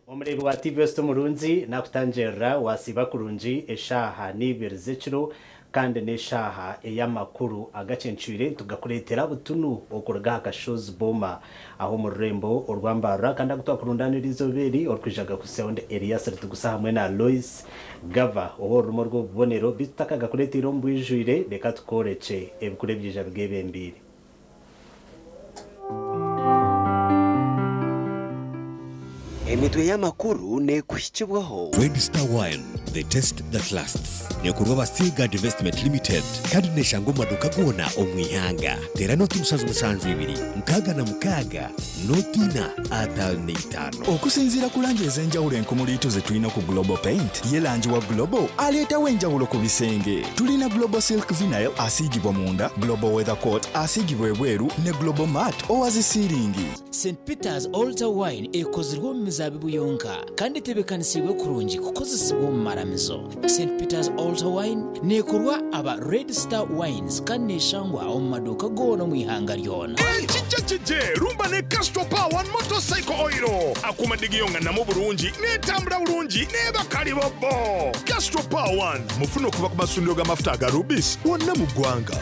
Omureebi wa TV West omurungi nakutangirira wasiiba kurungi eshaaha n'eibiri z'ekiro kandi n'eshaaha ey'amakuru agacencwire nitugakureetera butunu okuruga aha Kashozi Boma aho omu rurembo orwa Mbarara kandi agu twakurundaanira eizooba eri orikwija gakuhitsyaho ndi Elias Ritugusa hamwe na Lois Gava ow'orurimi orw'obubonero beitu tutakagakureeteire omu bwijwire reka tukworekye ebikuru ebiija bigeebembeire. Emitwe y'amakuru neekuhikibwaho. Red Star Wine, the taste that lasts. Neekorwa aba Seaguard Investment Limited kandi neeshangwa omu maduuka goona omu ihanga. Teera nooti 772 66 nooti ina 55. Okusinziira ku langi ez'enjawulo enkumuliitu ze tulina ku Global Paint, ye langi wa Global aleetawo enjawulo ku bisenge. Tulina Global Silk Vinyl asiigibwa munda, Global Weather Coat asiigibwa ebweru ne Global Matte owa zi siiringi. St Peter's Altar Wine ekozirwe omu mizaabibu yonka kandi etebeekanisiibwe kurungi kukozesibwa omu maramizo. St Peter's Altar Wine neekorwa aba Red Star Wines kandi neeshangwa omu maduuka goona omu ihanga ryona. Ekijja kije, rumba ne Castrol Power One Motorcycle Oil. Akuuma digiyo nga nnamu bulungi, n'etambula bulungi, n'eba kalibobbo. Castrol Power One mufune okuva ku masundiro g'amafuta aga Rubis wonna mu ggwanga.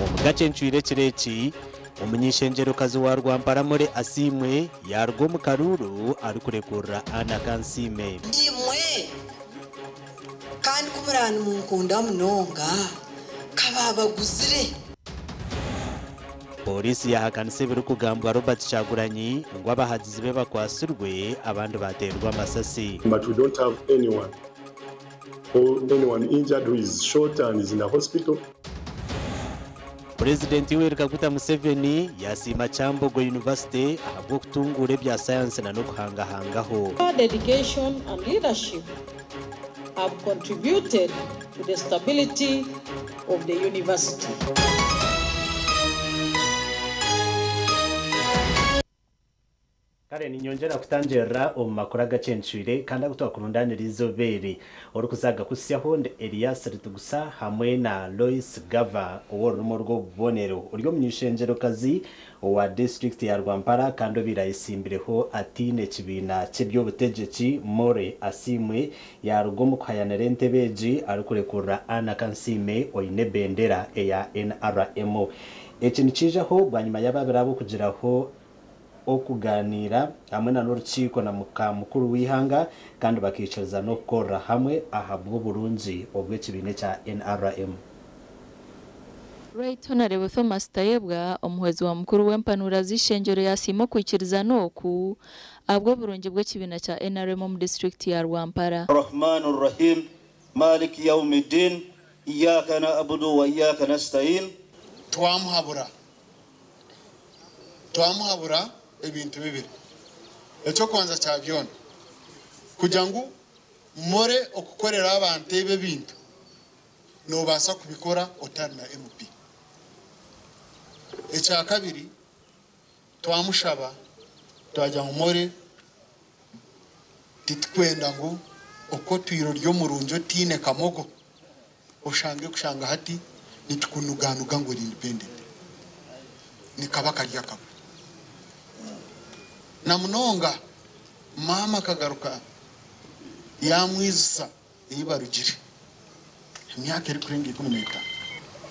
Omu gakyencwire ekiro eki, omuny'eishengyerokazi wa Rwampara Mole Asiimwe yaaruga omu karuuru arikurekurira Anna Kansiime. Imwe kandi ku muraaba nimunkunda munonga, ka baabaguzire. Pooriisi yaahakanisa ebirikugambwa Robert Kyagulanyi ngu abahagizi be bakwatsirwe abandi baateerwa amasasi. But we don't have anyone or anyone injured who is shot and is in a hospital. Purezidenti Yoweri Kaguta Museveni yaasiima Kyambogo University ahabw'okutunguura ebya sayansi na n'okuhangahangaho. Her dedication and leadership have contributed to the stability of the university. Kare niinyongyera kutangirira omu makuru agacencwire kandi agu twakurundaanira eizooba eri. Orikuza kugakuhitsyaho ndi Elias Ritugusa hamwe na Lois Gava ow'orurimi orw'obubonero. Ori omuny'eishengyerokazi owa disiturikiti ya Rwampara kandi obaire ayetsimbireho ataine kibiina ky'eby'obutegyeki, Morey Asiimwe yaaruga omu kuhayanira entebe egi arikurekurira Anna Kansiime oine ebendera eya NRM. Eki nikiijaho bwanyima y'ababiri abo kugiraho okugaaniira hamwe na n'orukiiko na muka mukuru w'eihanga kandi bakaikiriza n'okukorera hamwe ahabw'oburungi obw'ekibiina ekya NRM. Right Honarebo Thomas Tayebwa, omuhwezi wa mukuru w'empanuura z'eishengyero yasiima okwikirizana oku ahabw'oburungi bw'ekibiina kya NRM omu disiturikiti ya Rwampara. Rahman Rahim Malik Yawmiddin Iyaka na'budu wa iyaka nasta'in. Twamuhabura. Twamuhabura ebintu bibiri. Eky'okubanza kya byona, kugira ngu more okukorera abantu ebi ebintu, noobaasa kubikora otari na MP. Ekya kabiri, twamushaba twagira ngu more titukwenda ngu oku otwire ori omurungi otaine kamogo, oshange kushanga hati Nitukunuganuga ngu ori independent. Nikaba kari akabo. Na munonga maama akagaruka yamwizisa ei barugire emyaka erikurenga 15.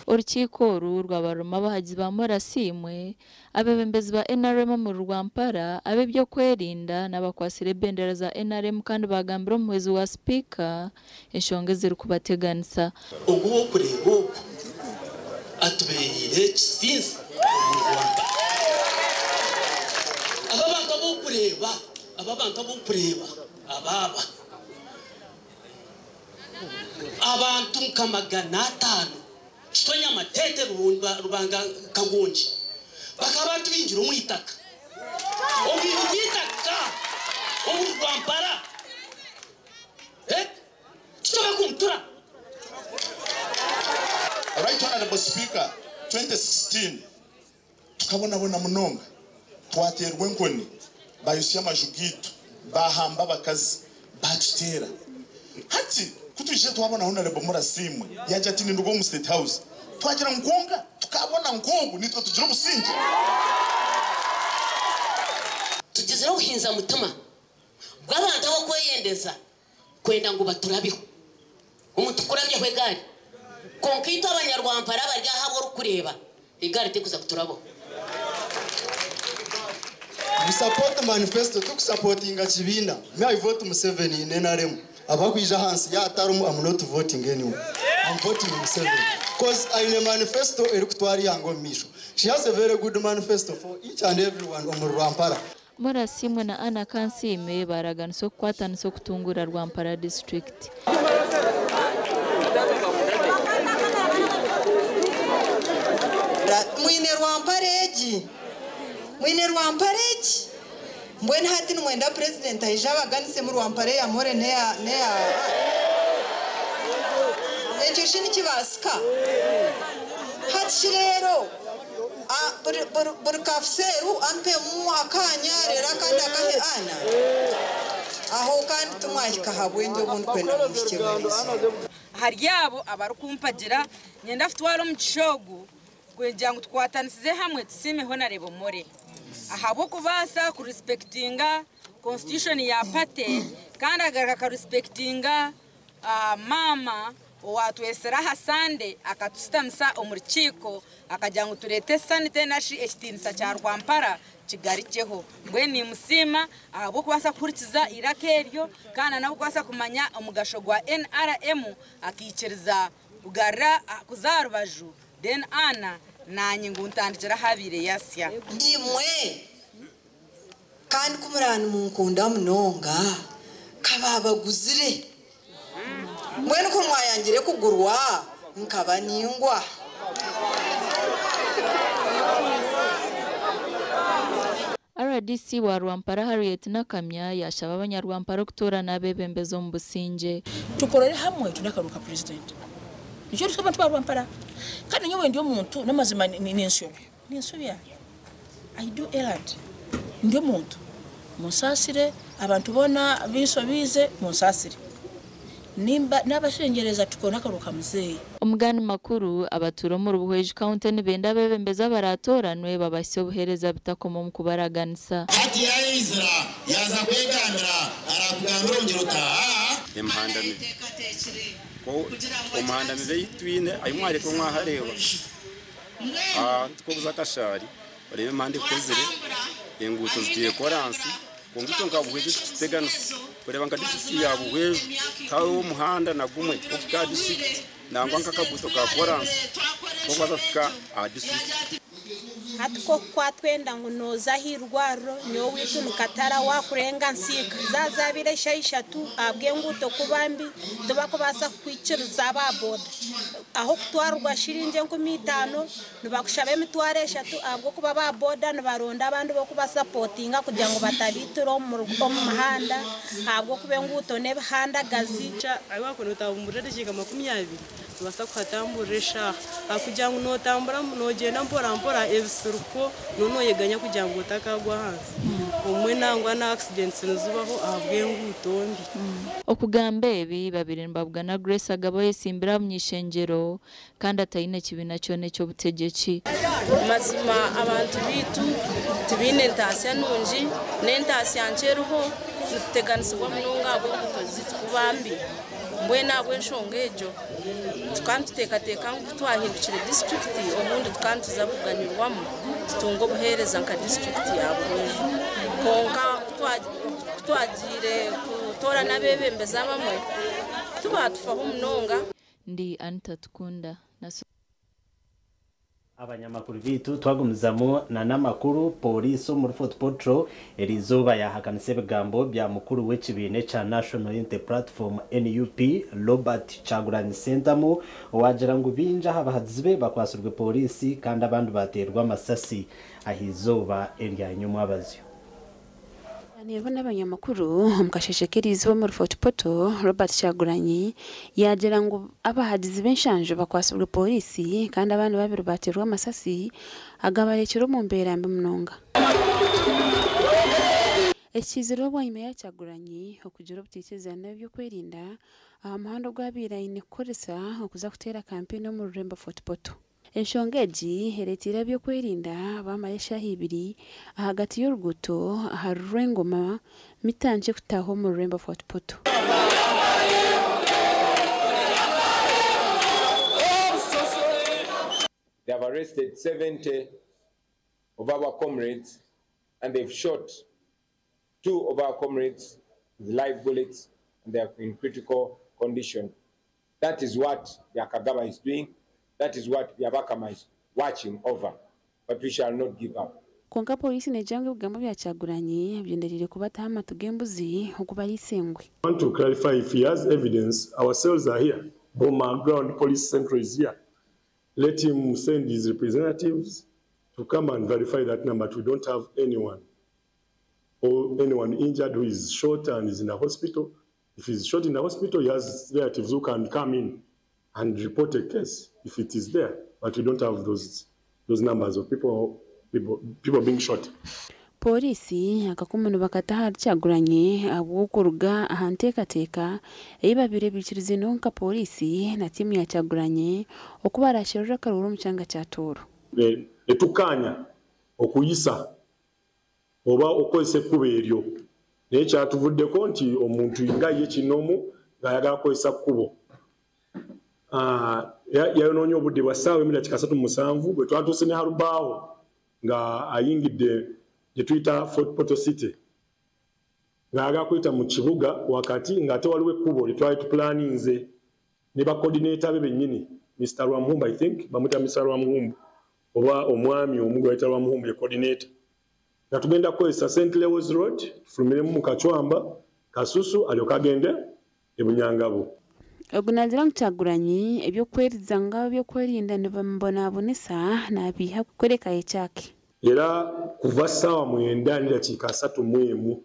Orukiiko oru rwaba rurimu abahagizi ba Murasiimwe, abeebembezi ba NRM omuri Rwampara, ab'ebyokwerinda n'abakwatsire ebendera za NRM kandi baagambira omuhwezi wa sipiika enshonga ezirikubateganisa. Ogu ow'okureeba ogu atubeereire ekisinzi omuri Rwampara. Aba abantu ab'okureeba, aba abantu ab'okureeba aba aba. Abantu nka 500 Kitonya Matete Rubanga Kagongi bakaba batubingire omu itaka. Obwiru bw'eitaka omuri Rwampara. Kitoba kumutura. Right Honourable Speaker, 2016 tukabonabona munonga, twateerwa enkoni, bayosya amaju gaitu, bahamba abakazi, batuteera. Hati ku twije twabona Honourable Murasiimwe yaagira ati ninduga omu State House, twagira ngu kwonka tukabona nk'ogu nitwe tugira obusingye. Tugizire obuhinza mutima bw'abantu ab'okweyendeza kwenda ngu baturabeho. Omuntu kurabyaho egaari. Kwonka itwe Abanyarwampara abari aha abu orikureeba, egaari terikuza kuturabaho. We support manifesto, tukusapotinga kibiina. Me I vote Museveni in NRM. Abakwija ahansi yaatarimu, I'm not voting anyway. I'm voting Museveni. Because aine manifesto erikutwara eihanga omu maisho. She has a very good manifesto for each and everyone omuri Rwampara. Murasiimwe na Anna Kansiime baaraganisa okukwatanisa okutunguura Rwampara disiturikiti. Mwine Rwampara egi? Mwine Rwampara egi? Mbwenu hati nimwenda purezidenti aije abaganisemu Rwampara eya More n'eya n'eya Ekyo shi nikibaasika? Hati shi reero buri buri buri kafuseeru ampemu akaanya reero akandi akahe Anna? Aho kandi timwahika aha bwengye obu ndikwenda ngu muhikyeho eriizooba. Ahari abo abarikumpagira, niinyenda kutwara omugisha ogu kugira ngu tukwatanisize hamwe tusiime Honarebo More ahabw'okubaasa kurisipekitinga constitution ya party kandi agaruka akarisipekitinga maama owatwesire aha Sande akatushutamisa omu rukiiko akagira ngu tureete sanity nari ekitiinisa kya Rwampara kigarukyeho. Mbwenu nimusiima ahabw'okubaasa kuhurikiza eiraka eryo kandi n'ahabw'okubaasa kumanya omugasho gwa NRM akaikiriza kugarura kuza aha rubaju then Anna naanye ngu ntandikire ahu abaire yasya. Imwe kandi ku muraba nimunkunda munonga, ka baabaguzire. Mbwenu ku mwayangire kugurwa, nkaba ningwa. RDC wa Rwampara Harriet Nakamya yaashaba abanyarwampara okutoorana abeebembezi omu busingye. Tukorere hamwe twine akaruuru ka purezidenti. Nikyo turi abantu ba Rwampara. Kandi nyowe ndi omuntu n'amazima ninshobya. Ninshobya. I do errand. Ndi omuntu. Munsaasire abantu boona abinsobiize munsaasire. Nimba nabashengyereza tukore akaruuru ka muzeeyi. Omugani makuru, abatuura omuri Buhweju County nibenda abeebembezi abaraatooranwe babahitsye obuheereza butakoma omu kubaraganisa. Hati yaizira yaaza kwegambira arakugambira omugira ota aa. Emihanda mibi. Ku omuhanda mibi ei twine ahi mwareetwa mwahareeba. Tukobuza akashaari oreeba emihanda ekozire, enguuto zitwire koransi kwonka itwe nka Buhweju tikituteganisa kureeba nka disiturikiti ya Buhweju tihariho omuhanda na gumwe ogurikuhika aha disiturikiti nangwa nk'akaguuto ka koransi k'okubaasa kuhika aha disiturikiti. Hati nk'oku kwatwenda ngu nooza aha irwariro, nyowe owaitu ni Katara waakurenga Nsiika zaaza abiri eshaaha ishatu ahabw'enguuto kuba mbi tibakubaasa kukwikiriza aba boda. Ah'okutwarirwa shiringi 5000 nibakushaba 3000 ahabw'okuba aba boda nibaronda abandi b'okubasapotinga kugira ngu batabaitira omu muhanda ahabw'okuba enguuto n'ebihandagazi. Ahi waakwenda otaahumurira edakiika 20 Nitubaasa kuhatamburira eshaaha. Ahakugira ngu nootambura noogyenda mporampora ebisiriko nooba nooyeganya kugira ngu otakaagwa ahansi. Obumwe nangwa na accidents nizibaho ahabw'enguuto mbi. Okugamba ebi, babaire nibabugana Grace Agaba oyesimbire aha buny'ishengyero kandi ataine kibiina kyona eky'obutegyeki. Mazima abantu baitu tibaine ntaasya nungi, n'entaasya nkye eriho nituteganisibwa munonga ahabw'enguuto zaitu kuba mbi. Mbwenu ahabw'enshonga egyo tukaba nituteekateeka ngu ku twahindukire disiturikiti obundi tukaba nituza kuganyirwamu tutunge obuheereza nka disiturikiti ya Buhweju. Kwonka ku twagiire kutoorana abeebembezi abamwe tibaatufaho munonga. Ndi Anita Tukunda na. Abanyamakuru beitu twagumizamu na n'amakuru, Pooriisi omuri Fort Portal eriizooba yaahakanisa ebigambo bya mukuru w'ekibiina ekya National Unity Platform, NUP, Robert Kyagulanyi Ssentamu owaagira ngu baingi aha bahagizi be bakwatsirwe pooriisi kandi abandi baateerwa amasasi ah'eizooba erya nyomwabazyo. Yaganiireho n'abanyamakuru omu kasheeshe k'eriizooba omuri Fort Portal, Robert Kyagulanyi yaagira ngu abahagizi b'enshanju bakwatsirwe pooriisi kandi abandi babiri baateerwa amasasi agabarekire omu mbeera mbi munonga. Eki kiizireho bwanyima ya Kyagulanyi okugira obutaikirizana n'ab'eby'okwerinda aha muhanda ogu abaire aine kukoresa okuza kuteera kampeyini omu rurembo Fort Portal. Enshonga egi ereeteire ab'ebyokwerinda baamara eshaaha ibiri ahagati y'oruguuto ahari Rwengoma mita nkye kutaaha omu rurembo Fort Portal. They have arrested 70 of our comrades and they've shot two of our comrades with live bullets and they are in critical condition. That is what Byakagaba is doing. That is what Byabakama is watching over. But we shall not give up. Kwonka pooriisi neegira ngu ebigambo bya Kyagulanyi bigyendereire kubataho amatu g'embuzi okubariisa engwe. Want to clarify if he has evidence, our cells are here, Boma ground police central is here, let him send his representatives to come and verify that number but we don't have anyone or anyone injured who is shot and is in a hospital. If he's shot in the hospital, he has relatives who can come in and report a case if it is there. But we don't have those, those numbers of people, people, people being shot. Pooriisi akakumu nibakata ahari Kyagulanyi ahabw'okuruga aha nteekateeka ei babaire baikirizineho nka pooriisi na tiimu ya Kyagulanyi oku baraasherure akaruuru omu kyanga kya Tooro. Ne tukkaanya okuyisa oba okukozesa ekkubo eryo naye kyatuvuddeko nti omuntu nga ye kinnoomu ng'ayagala kukozesa kkubo yayonoonye obudde bwa ssaawa emu dakiika 37 bwe twatuuse ne Harubaawo nga ayingidde gye tuyita Fort Portal City ng'ayagala kuyita mu kibuga wakati ng'ate waliwo ekkubo lye twali tupulaninze ne ba coordinator be bennyini Mister Rwamuhumbu I think bamuyita Mister Rwamuhumbu oba omwami omu gwe bayita Rwamuhumbu ye coordinator nga tugenda kukozesa St Leo's Road tufulumiremu mu Kacwamba, Kasusu alyoke agende e Bunyangabo. Ogu naagira ngu Kyagulanyi eby'okweriza ngu ab'ebyokwerinda nibamubonabonesa nabiiha kworeka ekyake. Era kuva ssaawa mwenda n'edakiika 31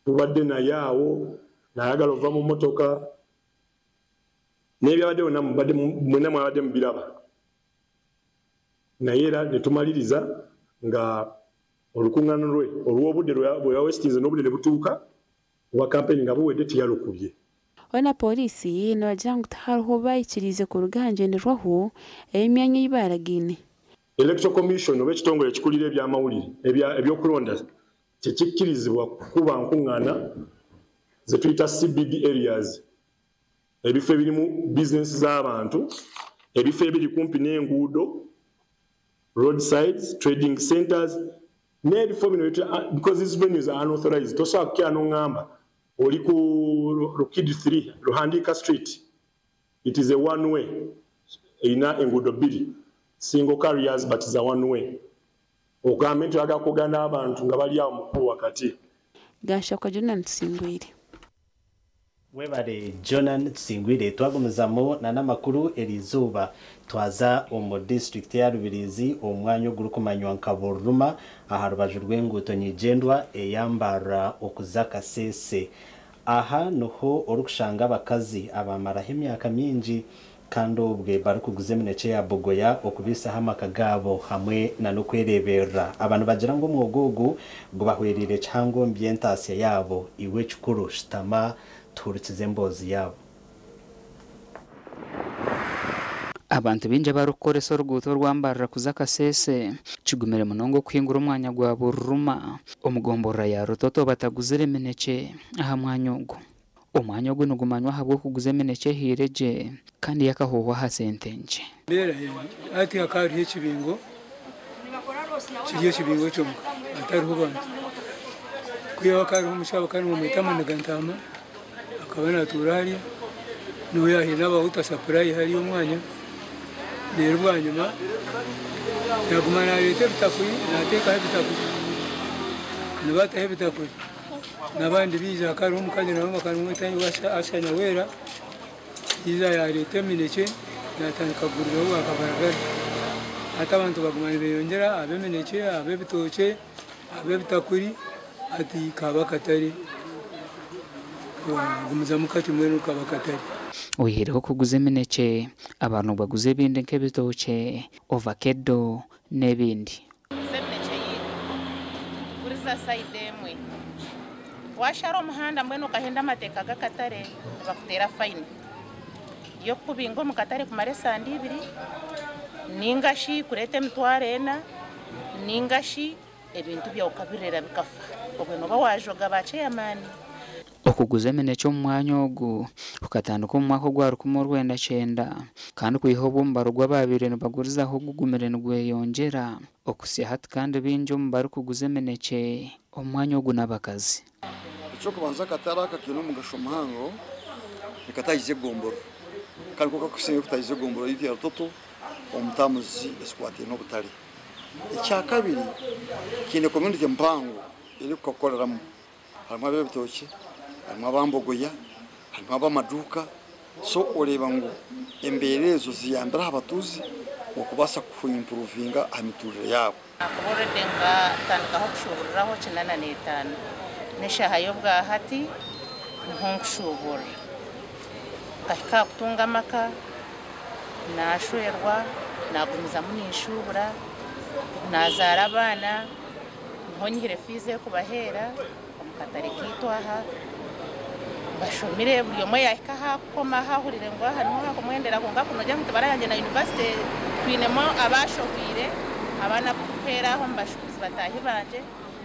tubadde naye awo nayagala ova mu mmotoka n'ebyabadde byonna mubadde mwenna mwabadde mubiraba naye era ne tumaliriza nga olukuŋŋaano lwe olw'obudde bwe yawesitinze n'obudde ne butuuka obwa kampeyini nga buwedde tiyalukubye. Hoona Pooriisi nibagira ngu tihariho ou baikiriize kuruga aha ngyenderwaho ey'emyanya ei baaragaine. Electoral Commission oba ekitongore ekikurira eby'amawulire eby'okuronda tekikkirizibwa kukuba nkungaana zetuyita CBD areas, ebifo ebirimu bizinensi z'abantu, ebifo ebiri kumpi n'enguudo, roadsides, trading centers n'ebifo bino because these venues are unauthorized. Tosobola kukira n'ongamba oli ku Rukidi 3 Ruhandika Street, it is a one way, erina enguudo bbiri, single carriers but is a one way. Ogambe nti oyagala kwogera n'abantu nga bali awo mu kkubo wakati. Gashakwa Jonan Tusingwire. Webare Jonan Tusingwire. Twagumizamu na n'amakuru eriizooba twaza omu disiturikiti eya Rubirizi omu mwanya ogurikumanywa nka Bururuma aha rubaju rw'enguuto nyigyendwa eya Mbarara okuza Kasese. Aha niho orikushanga abakazi abamaraho emyaka mingi kandi obwe barikuguza eminekye ya bogoya okubiisaho amaka gaabo hamwe n'okwereeberera. Aba nibagira ngu omwoga ogu gubahwereire kihango omu by'entaasya yaabo. Iwe ekikuru shutama tuhurikize emboozi yaabo. Abantu baingi abarikukoresa oruguuto orwa Mbarara kuza Kasese kigumire munonga okuhingura omwanya gwa Bururuma omu gomborora ya Rutoto bataguzire minekye aha mwanya ogu. Omwanya ogu nigumanywa ahabw'okuguza eminekye ehiire gye kandi y'akahuuhu aha sente nkye. Embeera eri hati hakaba hariho ekibingo kiri ekibingo kyonka hatariho bantu. Kwihaho hakaba hariho omushaho bakaba nibamweta Munigantaama akaba natuura hariya niwe yaahaire n'abahuta sapurayi hariya omwanya reero bwanyima yaguma nareeta ebitakuri nateekaho ebitakuri nibataho ebitakuri n'abandi baija hakaba hariho omukazi nawe bakaba nibamweta Asha Nyawera yaija yareeta eminekye yatandika kuguriraho bwakabaragara. Hati abantu baguma nibeyongyera ab'eminekye, ab'ebitookye, ab'ebitakuri hati kaba akatare gumizamu kakye mbwenu kaba akatare. Oihireho okuguza eminekye, abantu nibaguza ebindi nk'ebitookye, ovakedo n'ebindi. Tuguza eminekye yaitu, nituguriza sayidi emwe. Waashara omuhanda mbwenu okahenda amateeka g'akatare nibakuteera fayini y'okukubinga omu katare kumara esande ibiri ninga shi kureeta emitwaro ena ninga shi ebintu byawe okabirera bikafa obwo nooba waajoga ba ceyamaani. Okuguza eminekye omu mwanya ogu kukatandika omu mwaka ogwa 1990 kandi kwiha obwo omubaro gw'abaabaire nibagurizaho gugumire nigweyongyera okuhitsya hati kandi baingi omu barikuguza eminekye omu mwanya ogu n'abakazi. Eky'okubanza akatare aka kaine omugasho muhango nikatahiza egomborora kandi ku kakusinga kutahiza egomborora yaitu ya Rutoto omu tamuzi ezikwataine n'obutare. Ekyakabiri kaine community mpango erikukakoreramu harimu ab'ebitookye, harimu abambogoya, harimu ab'amaduuka so oreeba ngu embeera ezo ziyambire aha batuuzi okubaasa kuimpuruvinga aha mituurire yaabo. Ahakuba already nkatandikaho kushuuburiraho 85 n'eshaaha y'obwahati niho nkushuuburira. Nkahika aha kutunga amaka, naashwerwa, naagumizamu ninshuubura, naazaara abaana, niho nyihire fiizi erikubaheera omu katare kaitu aha. Bashomire buri omwe yaahika ahu akukoma ahu ahurire ngu aha niho hakumwendera kwonka kunogira ngu tibarayangye na yunivasite twinemu abaashohwire abaana abukuhwera aho omu bashuubuzi bataahi bangye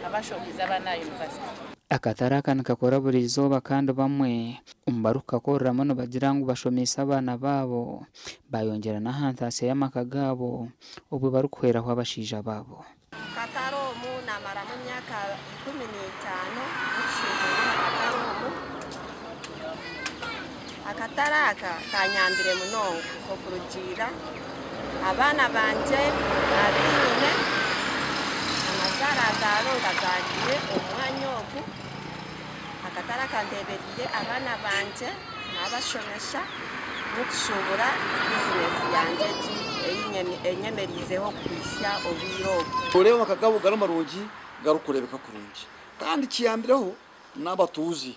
abaashohwize abaana aha yunivasite. Akatare aka nikakora buri izooba kandi bamwe omu barikukakoreramu nibagira ngu bashomeise abaana baabo bayongyera n'aha ntaasya y'amaka gaabo obwo barikuhweraho abashaija baabo. Katare omu namaramu emyaka 15 nkushuubura omu katare omu. Akatare aka kanyambire munonga okurugiirira abaana bangye abinyine amazaara agaabo ngazaariire omu mwanya ogu. Akatare aka ndeebereire abaana bangye nabashomesa n'okushuubura bizinesi yangye egi ei nyemereizeho kuhitsya obwire obu. Oreeba amaka gaabo gari marungi garikureebeka kurungi kandi kiyambireho n'abatuuzi.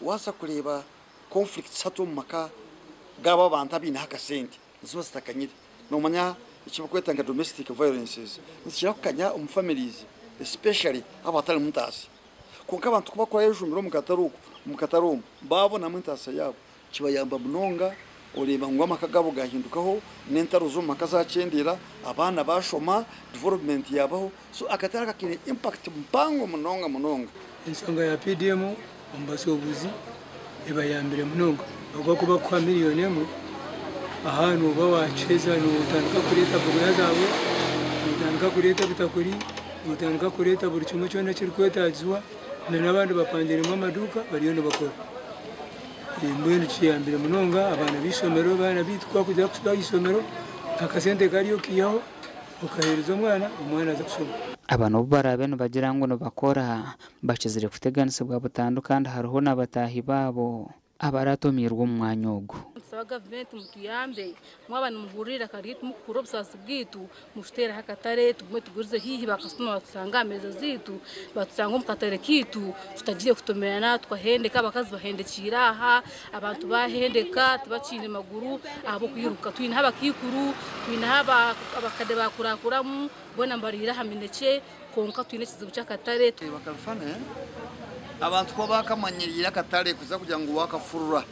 Waaza kureeba conflicts hati omu maka gaabo abantu abaineho akasente niziba zitakanyire. Noomanya eki barikweta nka domestic violences nizikira kukanya omu families especially haaba hatarimu ntaasya. Kwonka abantu ku barikuyejumbira omu katare oku omu katare omu baabonamu entaasya yaabo kibayamba munonga oreeba ngu amaka gaabo gaahindukaho n'entaro z'omu maka zaakyendeera, abaana baashoma, development yaabaho. So akatare aka kaine impact mpango munonga munonga. Enshonga ya PDM omu bashuubuzi ebayambire munonga ahabw'okuba ku barikukuha miriyoni emwe aha nooba waakiheza nootandika kureeta bogoya zaawe, nootandika kureeta ebitakuri, nootandika kureeta buri kimwe kyona ekirikwetaagisibwa n'abandi bapangiremu amaduuka bariyo nibakora. Mbwenu kiyambire munonga abaana b'eishomero abaana baitu ku barikuza aha ishomero akasente kariyo okaihaho okaheereza omwana, omwana aza kushoma. Aba n'obu baraabe nibagira ngu nibakora, bakizire kuteganisibwa butandu kandi hariho na bataahi baabo. abaratomirwe omu mwanya ogu. Tusaba gavumenti mutuyambe, mwaba nimuhurira kari mukukura obusaasi bwitu, mututeereho akatare tugume tugurize haihi, bakasitoma batusanga aha meeza zaitu, batusanga omu katare kaitu, tutagiire kutomerana tukahendeka, abakazi bahendekiire aha, abantu bahendeka tibakiine maguru ahabw'okwiruka. Twineho abakaikuru, twineho abakade bakurakuramu, boona nibariira aha minekye, kwonka twine ekizibu ky'akatare. Bakarufane abantu kuba bakamanyiriire akatare kuza kugira ngu wakafurura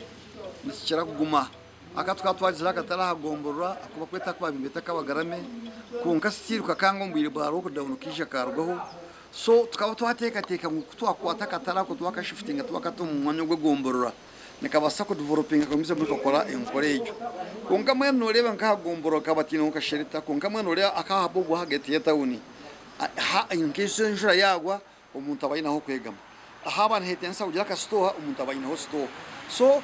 nikikira kuguma. Aka tukaba twagizire akatare aha gomborora akuba kweta kubabimbeta kabagarame, kwonka sitiruka kanga omu bwire bwa lockdown kaija karugaho. So tukaba twateekateeka ngu kutwakwata akatare ako twakashifutinga twakata omu mwanya gw'egomborora nikabaasa kudevelopinga kagumize muri kakora enkora egyo. Kwonka mbwenu noreeba nk'aha gomborora kabatiineho nka shelter, kwonka mbwenu noreeba akaha bobo ahagati y'etawuni, nk'ezo enjura yaagwa omuntu aba aineho kwegama. Ahaba nihetensa kugira akasitoha omuntu aba aineho sitoha. So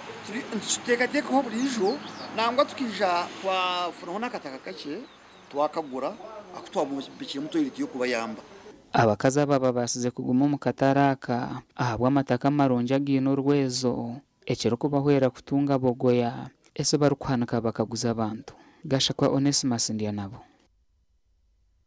nituteekateekaho buriijo nangwa tukiija twafunaho n'akataka kakye twakagura aku twamubikiremu toilet y'okubayamba. Abakazi aba babaasize kuguma omu katare aka ahabw'amataka marungi againe orwezo ekirikubahwera kutunga bogoya ezi barikuhanika bakaguza abantu. Gashakwa Onesimus Ndyanabo.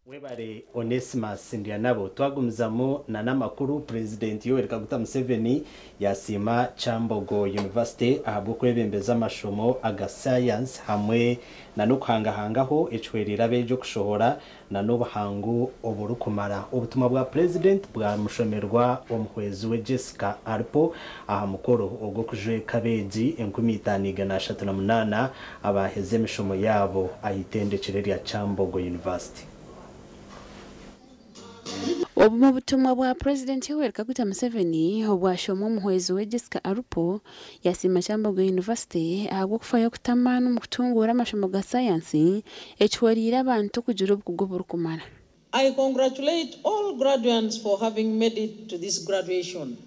Webare Onesimus Ndyanabo. Twagumizamu na n'amakuru. President Yoweri Kaguta Museveni yasiima Kyambogo University ahabw'okwebembeza amashomo aga science hamwe na n'okuhangahangaho ekihwerire abeegi okushohora na n'obuhangu oburikumara. Obutumwa bwa president bwamushomerwa omuhwezi we Jessica Alupo aha mukoro ogw'okujweka abeegi 5138 abaheza emishomo yaabo aha itendekero rya Kyambogo University. Obu mu butumwa bwa President Yoweri Kaguta Museveni obwashomwa omuhwezi we Jessica Alupo, yasiima Kyambogo University ahabw'okufayo kutamaana omu kutunguura amashomo ga sayansi ekihweriire abantu kugira obukugu oburikumara. I congratulate all graduates for having made it to this graduation.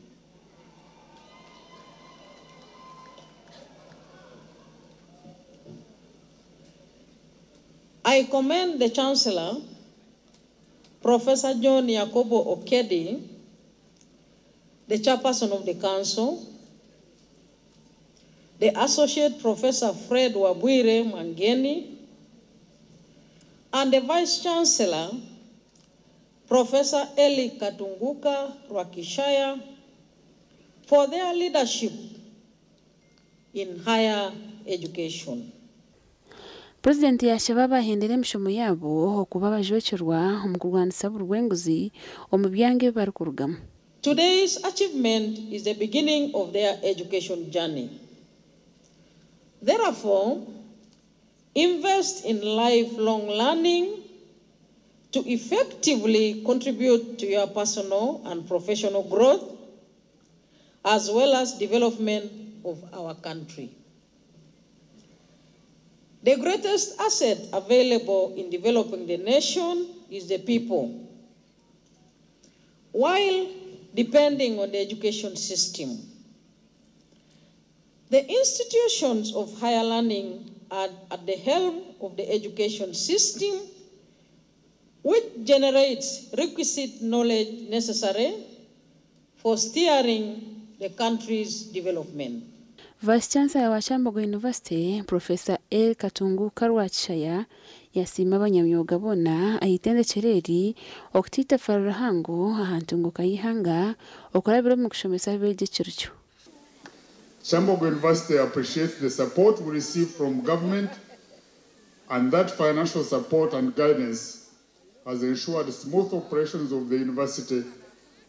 I commend the Chancellor, Professor John Yakobo Okedi, the chairperson of the council, the Associate Professor Fred Wabwire Mangeni, and the Vice Chancellor, Professor Eli Katunguka Rwakishaya, for their leadership in higher education. President yashaba abahendera emishomo yaabo okuba abajwekyerwa omu kurwanisa burwenguzi omu byanga ebi barikurugamu. Today's achievement is the beginning of their education journey. Therefore, invest in lifelong learning to effectively contribute to your personal and professional growth, as well as development of our country. The greatest asset available in developing the nation is the people. While depending on the education system, the institutions of higher learning are at the helm of the education system, which generates requisite knowledge necessary for steering the country's development. Vice Chancellor wa Kyambogo University, Professor L. Katunguka Rwakishaya, yasiima abanyamyuga boona aha itendekero eri okutiita ruhango aha ntunguka y'eihanga okurabira omu kushomesa abeegi ekirukyo. Kyambogo University appreciates the support we receive from government, and that financial support and guidance has ensured smooth operations of the university,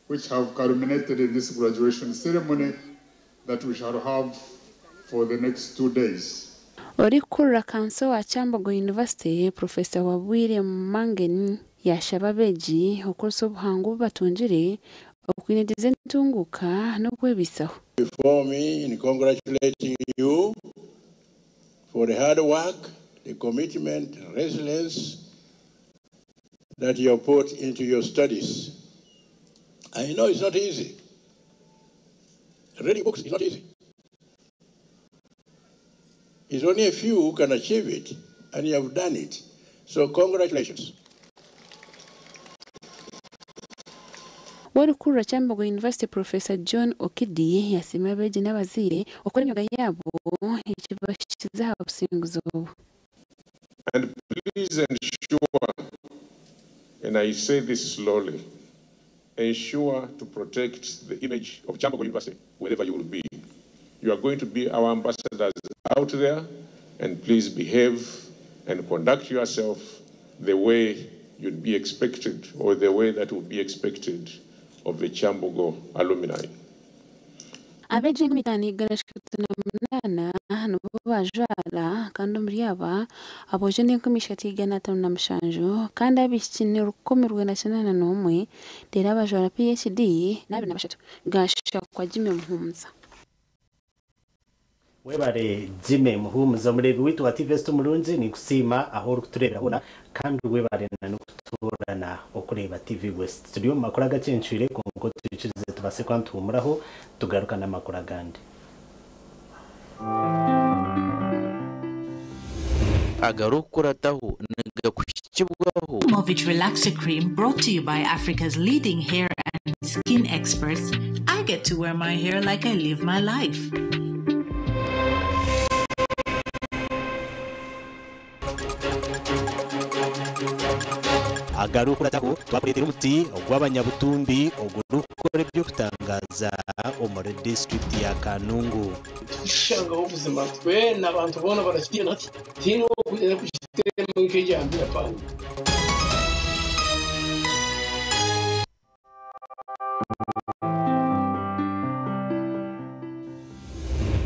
which have culminated in this graduation ceremony that we shall have for the next 2 days. Orikukurira kanso wa Kyambogo University, Professor Wabwire Mangeni, yashaba abeegi okukoresa obuhangu obu batungire okwinegyeza entunguka n'okwebisaho. Before me in congratulating you for the hard work, the commitment, resilience that you have put into your studies. I know it's not easy. Reading books is not easy. It's only a few who can achieve it, and you have done it. So congratulations. Orikukurira Kyambogo University Professor John Okidi yasiima abeegi n'abazaire okukora emyoga yaabo ekibahikize aha businguzi obu. And please ensure, and I say this slowly, ensure to protect the image of Kyambogo University wherever you will be. You are going to be our ambassadors out there, and please behave and conduct yourself the way you'd be expected, or the way that would be expected of the Kyambogo alumni. Abeegi 5108 nibo bajwara kandi omuri aba aboojo ni 3507 kandi abaishiki ni 1981, reero abajwara PhD ni 23. Gashakwa Jimmy Muhumuza. Webare Jimmy Muhumuza. Murebi witu wa TV West omurungi, nikusiima aho orikutureebera hoona, kandi webare n'okutuurana okureeba TV West. Turi omu makuru agacencwire, konka twikirize tubase kuba nituhumuraho, tugaruka n'amakuru agandi. Agarukurataho nigakuhikibwaho. Movit Relaxer Cream, brought to you by Africa's leading hair and skin experts. I get to wear my hair like I live my life. Agarukurataho twakureetera omuti ogw'abanyabutumbi ogurikukora ebyokutangaza omuri disitulikiti ya Kanungu. Tushangaho ubuzima twena abantu bona barakigenda ati tino kugenda kukitema nk'ejyambere apana.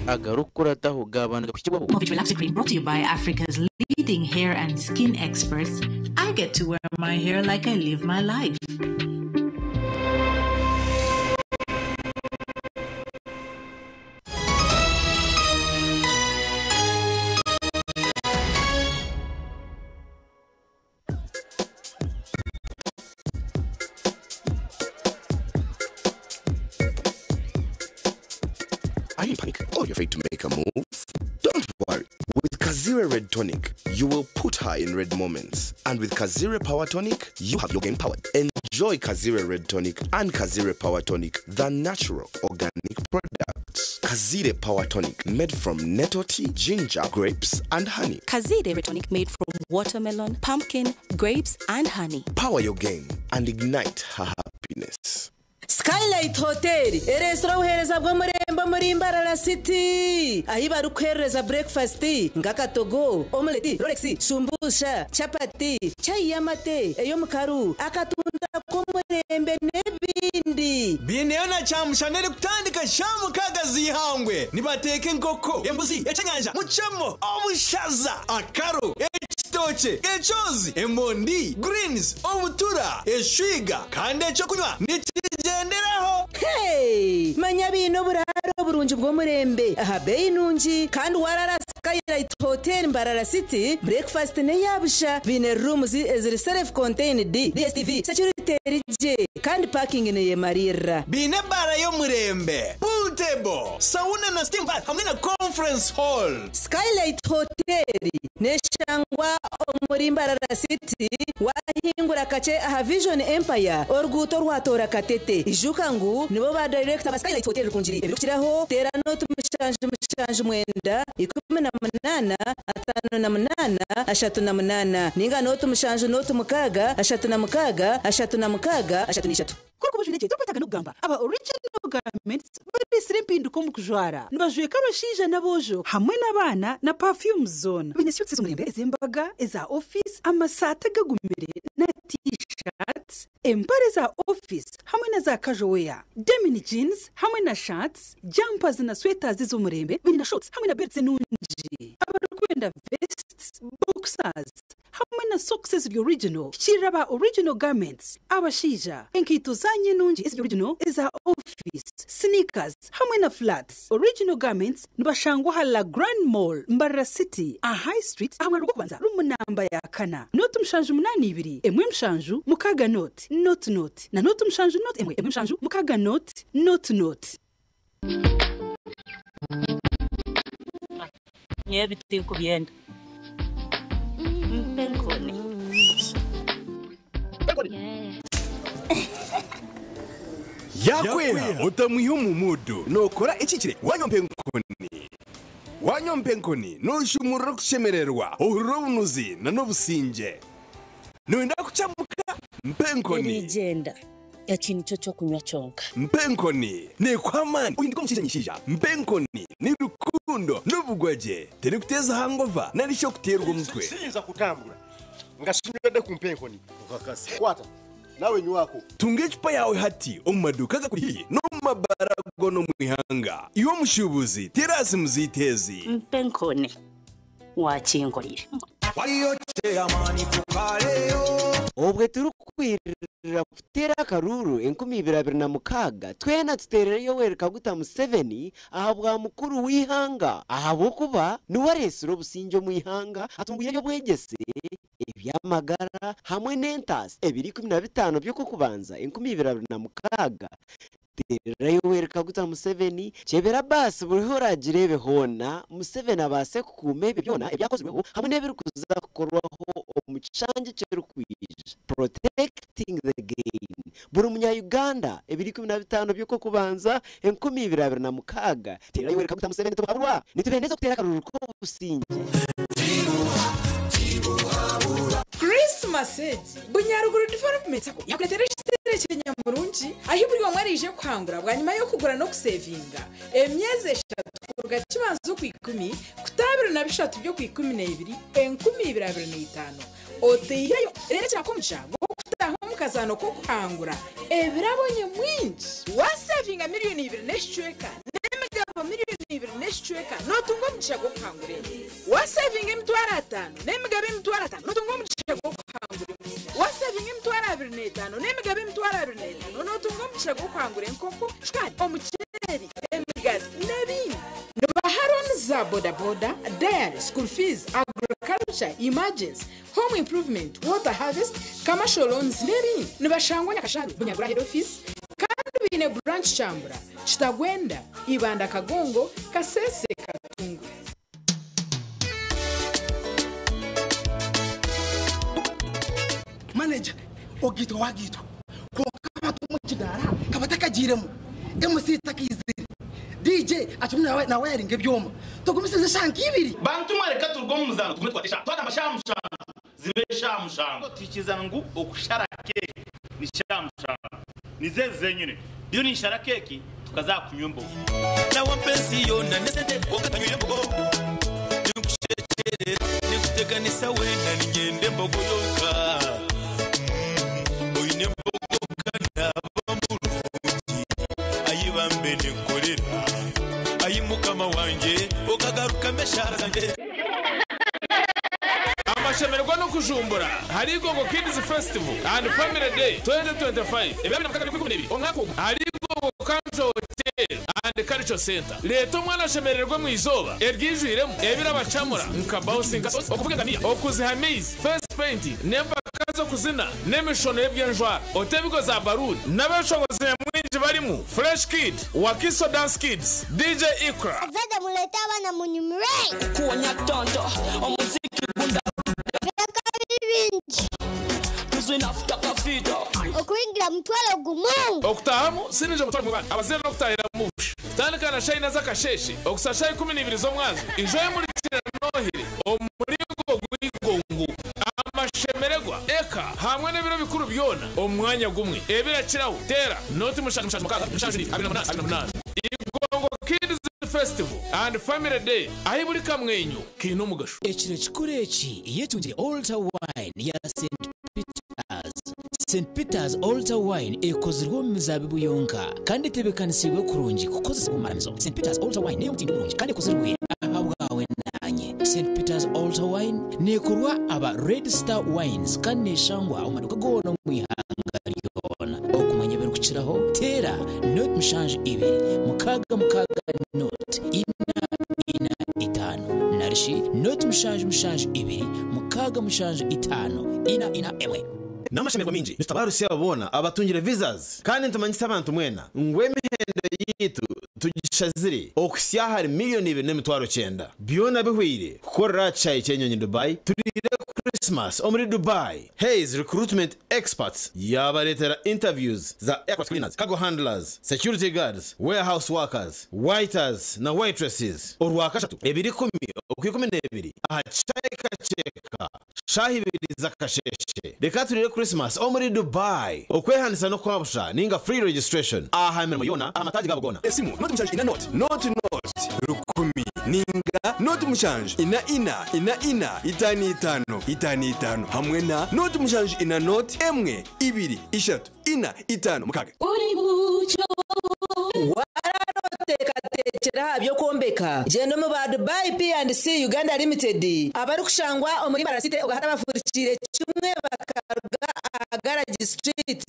Agarukurataho gabana gakuhikibwaho. Movit Relaxer Cream, brought to you by Africa's leading hair and skin experts. I get to wear my hair like I live my life. Are you in panic or you're afraid to make a move? Don't worry. With Kazire Red Tonic, you will put her in red moments. And with Kazire Power Tonic, you have your game powered. Enjoy Kazire Red Tonic and Kazire Power Tonic, the natural organic products. Kazire Power Tonic, made from nettle tea, ginger, grapes, and honey. Kazire Red Tonic, made from watermelon, pumpkin, grapes, and honey. Power your game and ignite her happiness. Skylight Hotel, eresitora obuheereza bw'omurembe muri Mbarara City, ahi barikuherereza breakfast nk'akatogo, omelette, rolex, shumbusha, chapati, chai y'amate ey'omukaru, akatunda k'omurembe n'ebindi. Bineyo na kyamushana erikutandika sha 6 z'ihangwe. Nibateeka enkoko, embuzi, ekyenyanja, mucemo, obushaza, akaro, ekitookye, ekyozi, emondi, greens, obutura, eshwiga, kandi ekyokunywa nikigenderaho. Hey! Manya biine oburaro oburungi bw'omurembe aha beeyi nungi, kandi warara Skylight Hotel Mbarara City, breakfast neyabusha. Biine rooms eziri self contained, DSTV, security erigye, kandi parking neyemarira. Biine ebara y'omurembe, pool table, sauna na steam bath, hamwe na conference hall. Skylight Hotel neshangwa omuri Mbarara City, wahingura kace aha Vision Empire, oruguuto rwatora Katete. Ijuka ngu nibo ba director ba Skylight Hotel Rukungiri. Ebirikukiraho teera noti 7 7 9 18 58 38, ninga noti 7 noti 6 36 36 33. Kuri kubujureke turikwetaga n'okugamba aba Original Garments baresire empinduka omu kujwara. Nibajweka abashaija n'aboojo hamwe n'abaana na perfume zoona. Biine suits ez'omurembe, ez'embaga, eza office, amasaati agagumire na t-shirts, empare za office hamwe na za casual wear, denim jeans hamwe na shirts, jumpers na sweaters z'omurembe. Biine na shorts hamwe na belts nungi. Abarikwenda vests, boxers hamwe na socks eziri original, kirira ba Original Garments. Abashaija, enkaito zanye nungi eziri original, eza office, sneakers hamwe na flats. Original Garments nibashangwa aha La Grand Mall, Mbarara City, a High Street, aha mwaro gw'okubanza, room namba ya 4. Noti 7 8 2 1 7 6 noti noti noti na noti 7 noti 1 1 7 6 noti noti noti. Nyewe bitinkubyenda mpe nkoni. Yakweha otamwiha omu muudu nookora ekihikire wanywa mpa enkoni. Wanywa mpa enkoni nooshumurura okushemererwa, ohurira obunuzi n'obusingye. Nooyenda kukyamuka? Mpa enkoni. Erigyenda. Eki nikyo ky'okunywa kyonka. Mpa enkoni neekuha amaani ohinduke omushaija nyishaija. Mpa enkoni ni rukundo n'obugwagye. Terikuteeza hangova nari shi okuteerwa omutwe. Siyinza kutambura nga sinywedde ku mpa enkoni. Kwata nawe nywako. Tunga ecupa yaawe hati omu maduuka agakuri haihi n'omu mabaara goona omu ihanga. Iwe omushuubuzi, teera aha simu zaitu ezi. Mpa enkoni. Wakinkorire. Obwe turikwirira kuteera akaruuru 2026, twena tuteerere Yoweri Kaguta Museveni aha bwa mukuru w'eihanga ahabw'okuba niwe areetsire obusingye omu ihanga, atungwire eby'obwegyese, eby'amagara hamwe n'entaasa ebiro 15 by'Okwokubanza 2026. Teerera Yoweri Kaguta Museveni, kyebera baasi buri ahu oraagireebe hoona, Museveni abaase kukuuma ebyo byona ebyakozirweho hamwe n'ebirikuza kukorwaho omu kishangye ekirikwija. Protecting the gain. Buri munya-Uganda, ebiro 15 by'Okwokubanza, 2026, teerera Yoweri Kaguta Museveni tubuhaburwa! Nitubendeza okuteera akaruru k'obusingye. Christmas egi, Bunyaruguru Development Sacco yakureetera ekiteere ky'enyamurungi ahi buri omwe araije kuhangura bwanyima y'okugura n'okusevinga emyezi eshatu kuruga Kibanza Okwikumi kuta 23 by'Okwikumineebiri 2025 oteiheyo reero ekiraakuha omugisha gw'okutaaha omu kazaano k'okuhangura ebirabo nyamwingi. Waasevinga miriyoni ibiri n'ekicweka n'emigabo miriyoni ibiri n'ekicweka nootunga omugisha gw'okuhangura ente. Waasevinga emitwaro ataano n'emigabo emitwaro ataano nootunga omugisha gw'okuhangura embuzi. Waasevinga emitwaro abiri n'etaano n'emigabo emitwaro abiri n'etaano nootunga omugisha gw'okuhangura enkoko, shukaari, omuceeri, emigazi n'ebindi. Nibaha looni za bodaboda, dairy, school fees, agriculture, emergency, home improvement, water harvest, commercial loans n'ebindi. Nibashangwa Nyakasharu, Bunyagura Head Office kandi baine branch Kyambura, Kitagwenda, Ibanda Kagongo, Kasese, Katungu. Manager ogaitwa wagaitwa kwonka abantu omu kidaara kabatakagiiremu, MC takaizire, DJ akirimu nawayaringa ebyoma, tugumisirize eshaaha nka ibiri. Bantu mwe reka turuge omu muzaano tugume tukwate eshaaha. Twagamba shaaha mushanju zibe eshaaha mushanju. Twikiriza ngu okushara keeki ni shaaha mushanju. Nizo ezi zenyine. Ndiyo ninshara keeki tukaza aha kunywa embogo. Nawampa ensi yoona n'esente kwonka tanywire mbogo. Ninkushekyerera, ninkuteganisa weena niinyenda embogo yonka. Oine embogo ka naaba murungi, ayi bambe ninkukorera. Ayi Mukama wangye okagarukamu eshaara zangye. Amashemererwa n'okujumbura ahari Igongo Kids Festival and Family Day 2025 ebiro 26 by'Okwikumineibiri omwaka ogu ahari Igongo Country Hotel and Cultural Centre. Reeta omwana ashemererwe omu izooba eryijwiremu ebirabacamura nka bouncing castles, okuvuga engamiya, okuziha amaizi, face painting n'empaka z'okuzina n'emishono y'eby'enjwara. Ote ebigo za baruuni n'abeshongozi nyamwingi barimu Fresh Kid, Wakiso Dance Kids, DJ Iqra. Abazadde muleete abaana munyumirwe. Kukuwonya tonto omuziki gunda. Ebyakabi bingi. Tuzina futa kafito. Okuyingira mutwalo gumu. Okutahamu sininje mutwaro gumwe bana abazaire n'okutahiramu busha. Kutandika na shaaha ina z'akasheeshe okuhitsya shaaha ikumineibiri z'omwazyo ijo emurikire nohire omu muringo gw'eigongo, amashemererwa, eka hamwe n'ebiro bikuru byona omu mwanya gumwe. Ebirakiraho teera noti mushanju mushanju mukaaga mushanju ibiri abiri na munaana abiri na munaana. Igongo Kids Festival and Family Day ahi buri kamwenyo kaine omugasho. Ekiro kikuru eki yetungire Altar Wine ya St Peters. St Peters Altar Wine ekozirwe omu mizaabibu yonka kandi etebeekanisiibwe kurungi kukozesibwa omu maramizo. St Peters Altar Wine n'ey'omutindo murungi kandi ekozirwe ahabwawe naanye. St Peters Altar Wine neekorwa aba Red Star Wines kandi neeshangwa omu maduuka goona omu ihanga ryona. Okumanya ebirikukiraho, teera 0 mushanju ibiri mukaaga mukaaga 0 ina ina itaano narishi 0 mushanju mushanju ibiri mukaaga mushanju itaano ina ina emwe. N'amashemererwa maingi nitutabaarutsya abo boona abatungire visas kandi nitumanyisa abantu mwena ngu emihendo yaitu. Tugishazire okuhitsya ahari 2,900,000. Byona bihweire kukorera aha kishaayi ky'enyonyi Dubai, turiire Christmas omuri Dubai. Hays Recruitment Experts yaabareetera interviews za aircraft cleaners, cargo handlers, security guards, warehouse workers, waiters na waitresses Orwakashatu, 2:10 oku12 aha kishaayi Kakyeka, shaaha ibiri z'akasheeshe. Reka turiire Christmas omuri Dubai. Okwehandiisa n'okwabusha ninga free registration aha mirimo yoona aha mataagi gaabo goona. Esimu, 074 0 0 1000 ninga 074 4 4 5 5 5 5 hamwe na 074 0 1 2 3 4 5 6. Waararoteekateekyera aha by'okwombeka? Gyenda omu ba Dubai P&C Uganda Limited abarikushangwa omuri Mbarara City ogahati abafurikiire kimwe bakaruga aha Garage Street.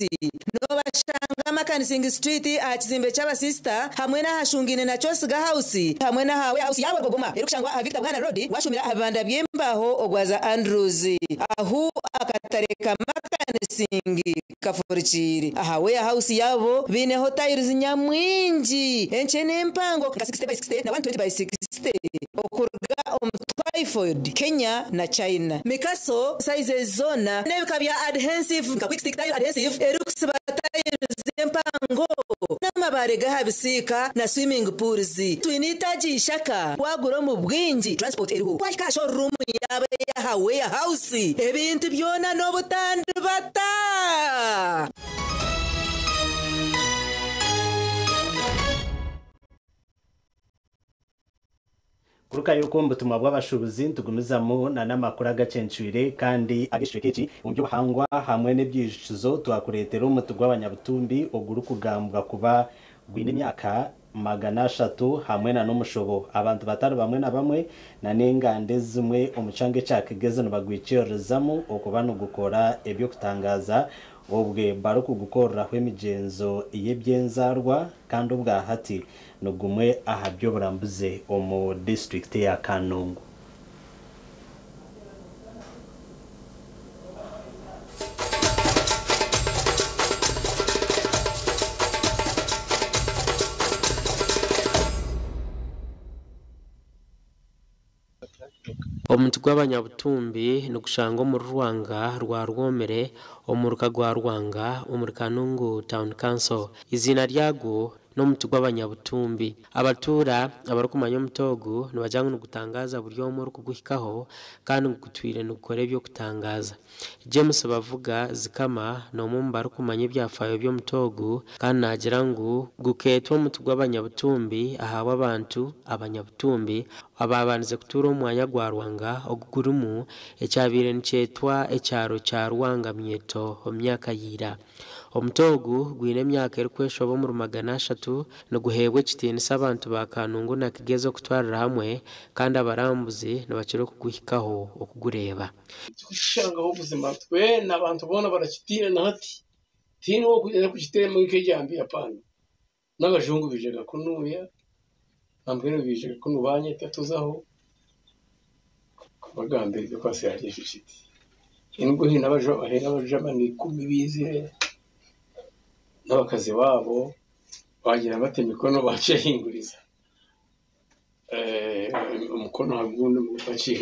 Noobashanga Makanising Street aha kizimbe ky'abasisita hamwe n'ahashungaine na Kyosiga House hamwe n'aha Warehouse yaabo Rwogoma erikushangwa aha Victor Buhana Road washumira aha bibanda by'embaho ogwaza Andrews ahu akatare ka Makanising kafurikiire. Aha warehouse yaabo baineho tiles nyamwingi enkye n'empango nka 60 by 60 na 120 by 60 okuruga omu Twyford, Kenya na China. Mikaso sizes zoona n'ebika bya adhensive nka quick stick tile adhesive erikusiba tiles empango n'amabaare g'aha bisiika na swimming pools. Twine eitaagi ishaka wagura omu bwingi transport eriho wahika aha showroom yaabo ey'aha warehouse ebintu byona n'obutandibata. Kurukayo okwo omu butumwa bw'abashuubuzi nitugumizamu na n'amakuru agacencwire kandi ag'ekicweka eki omu by'obuhangwa hamwe n'ebyijukizo twakureetera omuti gw'abanyabutumbi ogurikugambwa kuba gwine emyaka 300 hamwe na n'omushobo. Abantu batari bamwe na bamwe na n'enganda ezimwe omu kyanga ekya Kigezi nibagwikiririzamu okuba nigukora eby'okutangaaza obwe barikugukoreraho emigyenzo y'eby'enzaarwa kandi obwahati nigumwe aha by'oburambuzi omu disiturikiti ya Kanungu. Omuti gw'abanyabutumbi nigushangwa omuri Rwanga rwa Rwomire omuruka gwa Rwanga omuri Kanungu Town Council. Eiziina ryagwo n'omuti gw'abanyabutumbi. Abatuura abarikumanya omuti ogu nibagira ngu nigutangaaza buri omwe orikuguhikaho kandi ngu gutwire nigukora eby'okutangaaza. James Bavuga Zikama n'omwe omu barikumanya ebyafaayo by'omuti ogu kandi naagira ngu gukeetwa omuti gw'abanyabutumbi ahabw'abantu abanyabutumbi abaabandize kutuura omu mwanya gwa Rwanga ogu gurimu ekyabaire nikyetwa ekyaro kya Rwanga Myeto omu myaka ya ira. Omuti ogu gwine emyaka erikweshoba omuri 300 niguheebwa ekitiinisa abantu ba Kanungu na Kigezi okutwarira hamwe kandi abarambuzi nibakira okuguhikaho okugureeba. Tikushangaho buzima twena abantu boona barakitiina na hati tihaine ow'okwija kukiteema nk'ejambiya paana n'abajungu baijaga kunuuya nambwenu baijaga kunu banyeta tuzaho kubagambira eby'okwasire ahari ekyo kiti. Nibwo haine abajamani 10 baizire n'abakazi baabo bagira bati emikono bakyehinguriza omukono aha gundi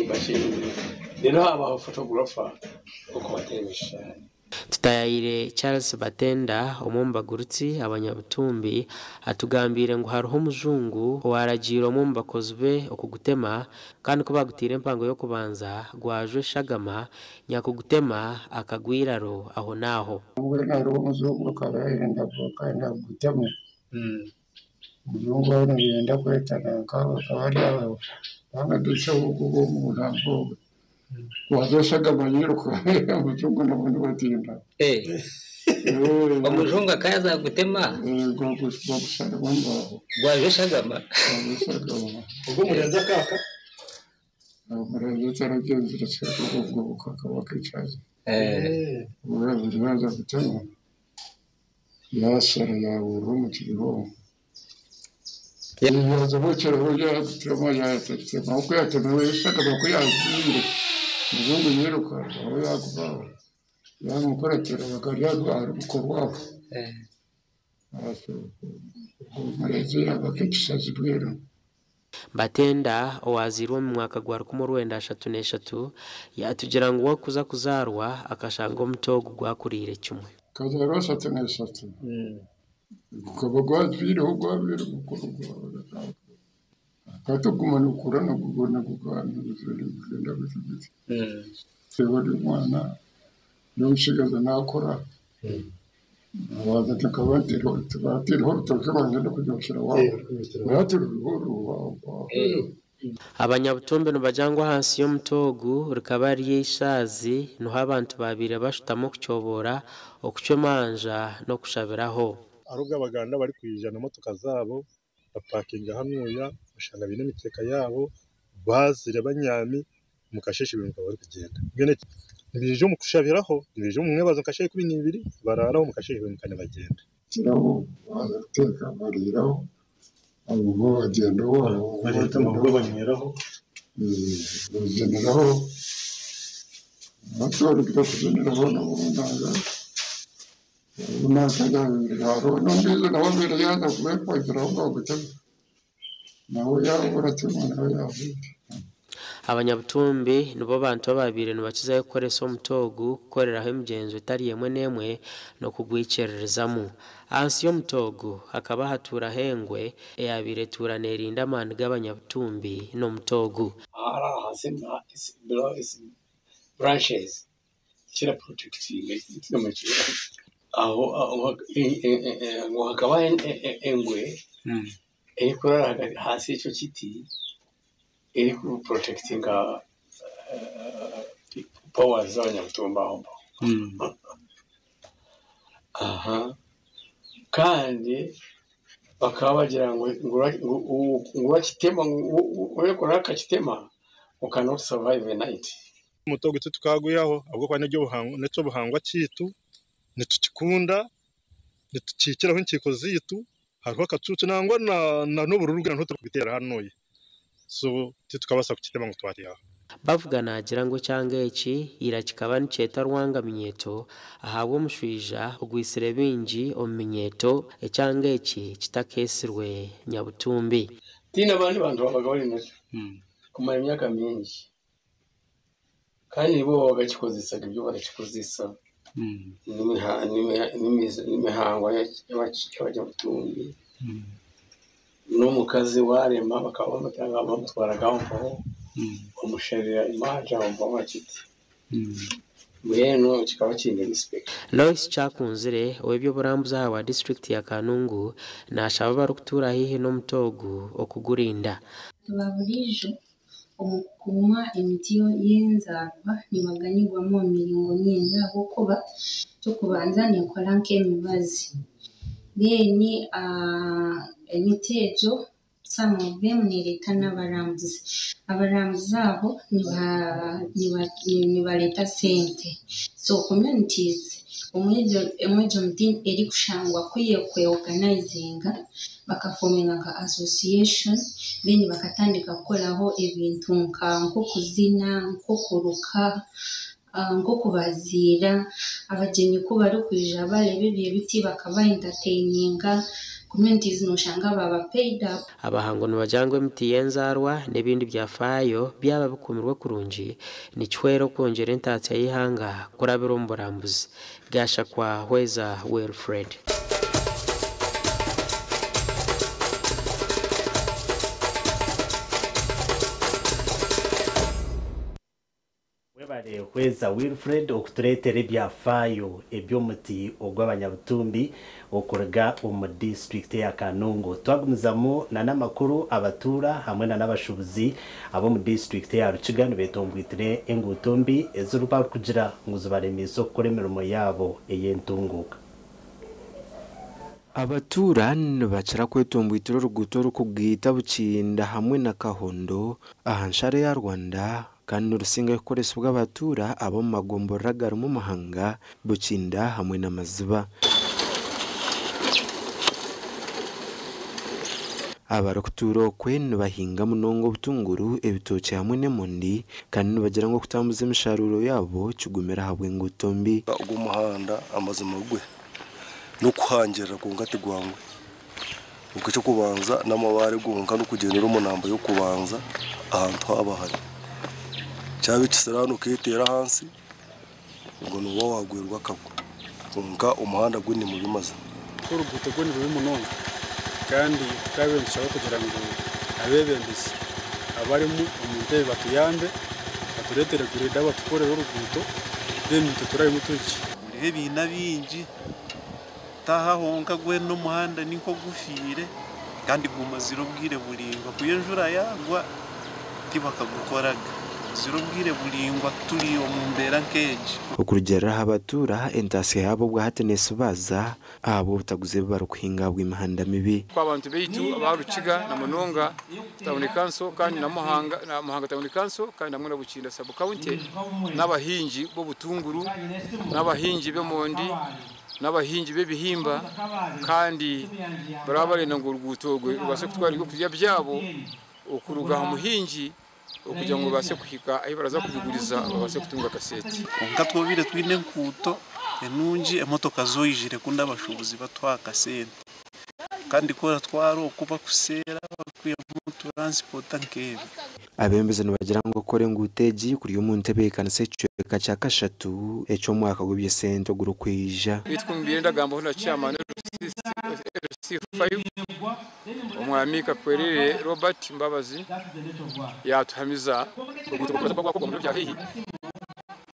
bakyehinguriza reero haabaho photographer w'okubateera ebishushani. Tutaayaire Charles Batenda omwe omu bagurutsi abanyabutumbi atugambiire ngu hariho omujungu owaaragiire omwe omu bakozi be okugutema kandi ku baagutiire empango y'okubanza gwajwa eshagama nyakugutema akagwa eiraro aho n'aho. Mbwenu hariho omujungu akaba yayenda kugutema. Omujungu waaba nayenda kweta nanka akaba ari aho bamugisa omurambo ogwe. Gwaza eshagama yiruka omujungu nabwo nibatinda. Omujungu akaza kugutema? Gwagushara omumbaho. Gwaza eshagama? Gwaza eshagama. Ogwo omurenzi akaaka? Omurenzi taragyenzire obwo akaba akaicazi. Obu yaaza kutema yaashara yaahurira omu kibihome. Yaza bukiraho yatema yatema oku yatemewe eshagama ku yagiire omujungu yiruka aho yaguba yamukuratira bakarya arukorwaho. Omurezi yabaka ekisazi bweru. Batenda owazairwe omu mwaka gwa 1933 yatugira ngu we kuza kuzaarwa akashanga omuti ogu gwakuriire kimwe. Kazaarwa 33. Gukaba gwatwireho gwabeire mukuru katuguma nigukura nigugenda guti guti. Teeba ndi omwana n'omutsigazi naakura nabanza nkaba ntaireho orutookye rwangye ndikugyokera waabo hati ruriho ruri Abanyabutumbi nibagira ngu ahansi y'omuti ogu rikaba riri eishaazi niho abantu babaire bashutama okukyobora, okucwa emanja n'okushabiraho. Hariho Abaganda barikwija na motoka zaabo bapakinga hanuya oshanga baine emikyeeka yaabo baazire banyaami omu kasheeshe baimuka barikugyenda. Mbwenu nibaija omu kushabiraho, nibaija omu mwebazo nka shaaha 12 baraaraho omu kasheeshe baimuka nibagyenda. Kiraho baaza kuteeka bariiraho abo bagyenda owaabo Bareeta amahurwa banyweraho. Baziniraho batwarire kuziniraho nabo nanga hariho n'ondiijo nawe abaire yaaza kubeekwatiraho ngu nawe yaabura kimwe nawe yaabiire. Abanyabutumbi nibo bantu ababaire nibakizayo kukoresa omuti ogu kukoreraho emigyenzo etari emwe n'emwe n'okugwikiririzamu. Ahansi y'omuti ogu hakaba hatuuraho engwe eyabaire etuura neerinda amaani g'abanyabutumbi n'omuti ogu. Ahari ahansi below its branches kira protectinga aho ngu hakaba engwe erikurara ahansi y'ekyo kiti erikuprotectinga powers z'abanyabutumbi aho aha kandi bakaba bagira ngu urakitema urekora akakitema you cannot survive a night. Omuti ogu titukagwihaho ahabw'okuba n'eky'obuhangwa kyaitu nitukikunda nitukiikiraho enkiiko zaitu hariho akacuucu nangwa n'obururu bwena niho turikubiteera hanuya so titukabaasa kukitema ngu twatihaho. Bavuga naagira ngu ekyanga eki ira kikaba nikyetwa Rwanga Minyeeto ahabw'omushwija ogwisire bingi omu minyeeto ekyanga eki kitakeesirwe Nyabutumbi. Tihaine abandi bantu babaga bari nakyo kumara emyaka mingi kandi nibo babaga bakikozesaga ibyo barakikozesa n'emihango y'abanyabutumbi n'omukazi warema bakaba bamutanga bamutwaraga aho mpaho bamusharira emanja aho mpaho aha kiti mbwenu kikaba kiine respect. Lois Kyakunzire ow'eby'oburambuzi aha bwa disiturikiti ya Kanungu naashaba abarikutuura haihi n'omuti ogu okugurinda. Abantu ba buriijo omu kukuuma emiti y'enzaarwa nibaganyirwamu omu miringo mingi ahabw'okuba eky'okubanza neekora nk'emibazi. Then emiti egyo some of them neereeta n'abarambuzi. Abarambuzi abo nibareeta sente. So communities omu egyo miti erikushangwa ku ekweorganizinga bakafominga nka association then bakatandika kukoraho ebintu nk'okuzina, nk'okuruka, nk'okubaziira, abagyenyi ku barikwija bareeba ebyo ebiti bakaba entertaininga, communities nooshanga baaba paid up. Abahangu nibagira ngu emiti y'enzaarwa n'ebindi byafaayo byaba bikuumirwe kurungi nikihwera okwongyera entaasya y'eihanga kurabira omu burambuzi. Gashakwa Hweza Wilfred. Webale Hweza Wilfred okutureetera ebyafaayo eby'omuti ogw'abanyabutumbi okuruga omu disiturikiti eya Kanungu. Twagumizamu n'amakuru abatuura hamwe n'abashuubuzi ab'omu disiturikiti eya Rukiga nibeetombwitire enguuto mbi ezibarikugira ngu zibaremiise okukora emirimo yaabo ey'entunguuka. Abatuura nibakira kwetomboitera oruguuto orurikugaita Bukinda hamwe na Kahondo aha nsharo ya Rwanda kandi nirusingayo kukoresibwa abatuura ab'omu magomborora agarimu Muhanga, Bukinda hamwe na Maziba. Abarikutuura okwe nibahinga munonga obutunguru, ebitookye hamwe n'emondi kandi nibagira ngu okutambuza emisharuuro yaabo kigumire ahabw'enguuto mbi. Ogu omuhanda amazima gwe N'okuhangirira kwonka tigwanguhi. Kwonka eky'okubanza n'amabaare gonka n'okugyendera omu namba y'okubanza ahantu haaba hari. Kyaba ekisiraani okeeteera ahansi, obwo nooba waagwerwa akagwe. Kwonka omuhanda gwo ni mubi mazima. Oruguuto rwo ni rubi munonga kandi twabaire nitushaba kugira ngu abeebembezi abarimu omu ntebe batuyambe batureetere greda batukorere oruguuto then itwe turabemu turi gye. Hariho ebiina bingi taaha honka gwena omuhanda ni nk'ogufiire kandi gumazire obwire buraingwa ku enjura yaagwa tibakagukoraga. Tumazire obwire buraingwa turi omu mbeera nk'egi. Okurugiirira aha batuura, entaasya yaabo obwahati neesibaaza ahabw'obutaguza ebi barikuhinga ahabw'emihanda mibi. Ku abantu baitu aba Rukiga na munonga Town Council kandi na Muhanga na Muhanga Town Council kandi hamwe na Bukinda Sub County n'abahingi b'obutunguru n'abahingi b'emondi n'abahingi b'ebihimba kandi baraba barenda ngu oruguuto orwe rubaase kutwara ebyokurya byabo okuruga aha muhingi okugira ngu babaase kuhika ahi baraza kubiguriza babaase kutunga akasente. Kwonka twobaire twine enkuuto enungi emotoka zoijire kundi abashuubuzi batuha akasente kandi ku oratwara oku bakuseera bakwihamu turansipota nk'ebyo. Abeebembezi nibagira ngu okukora enguuto egi kuri omu ntebeekanisa y'ekicweka kya kashatu eky'omwaka gw'eby'esente ogurikwija. Beitu ku mbaire ndagambaho na chairman LC5 Omwami Kakwerere Robert Mbabazi yaatuhamiza oruguuto rw'okubanza kuba rwakorwa omu biro bya haihi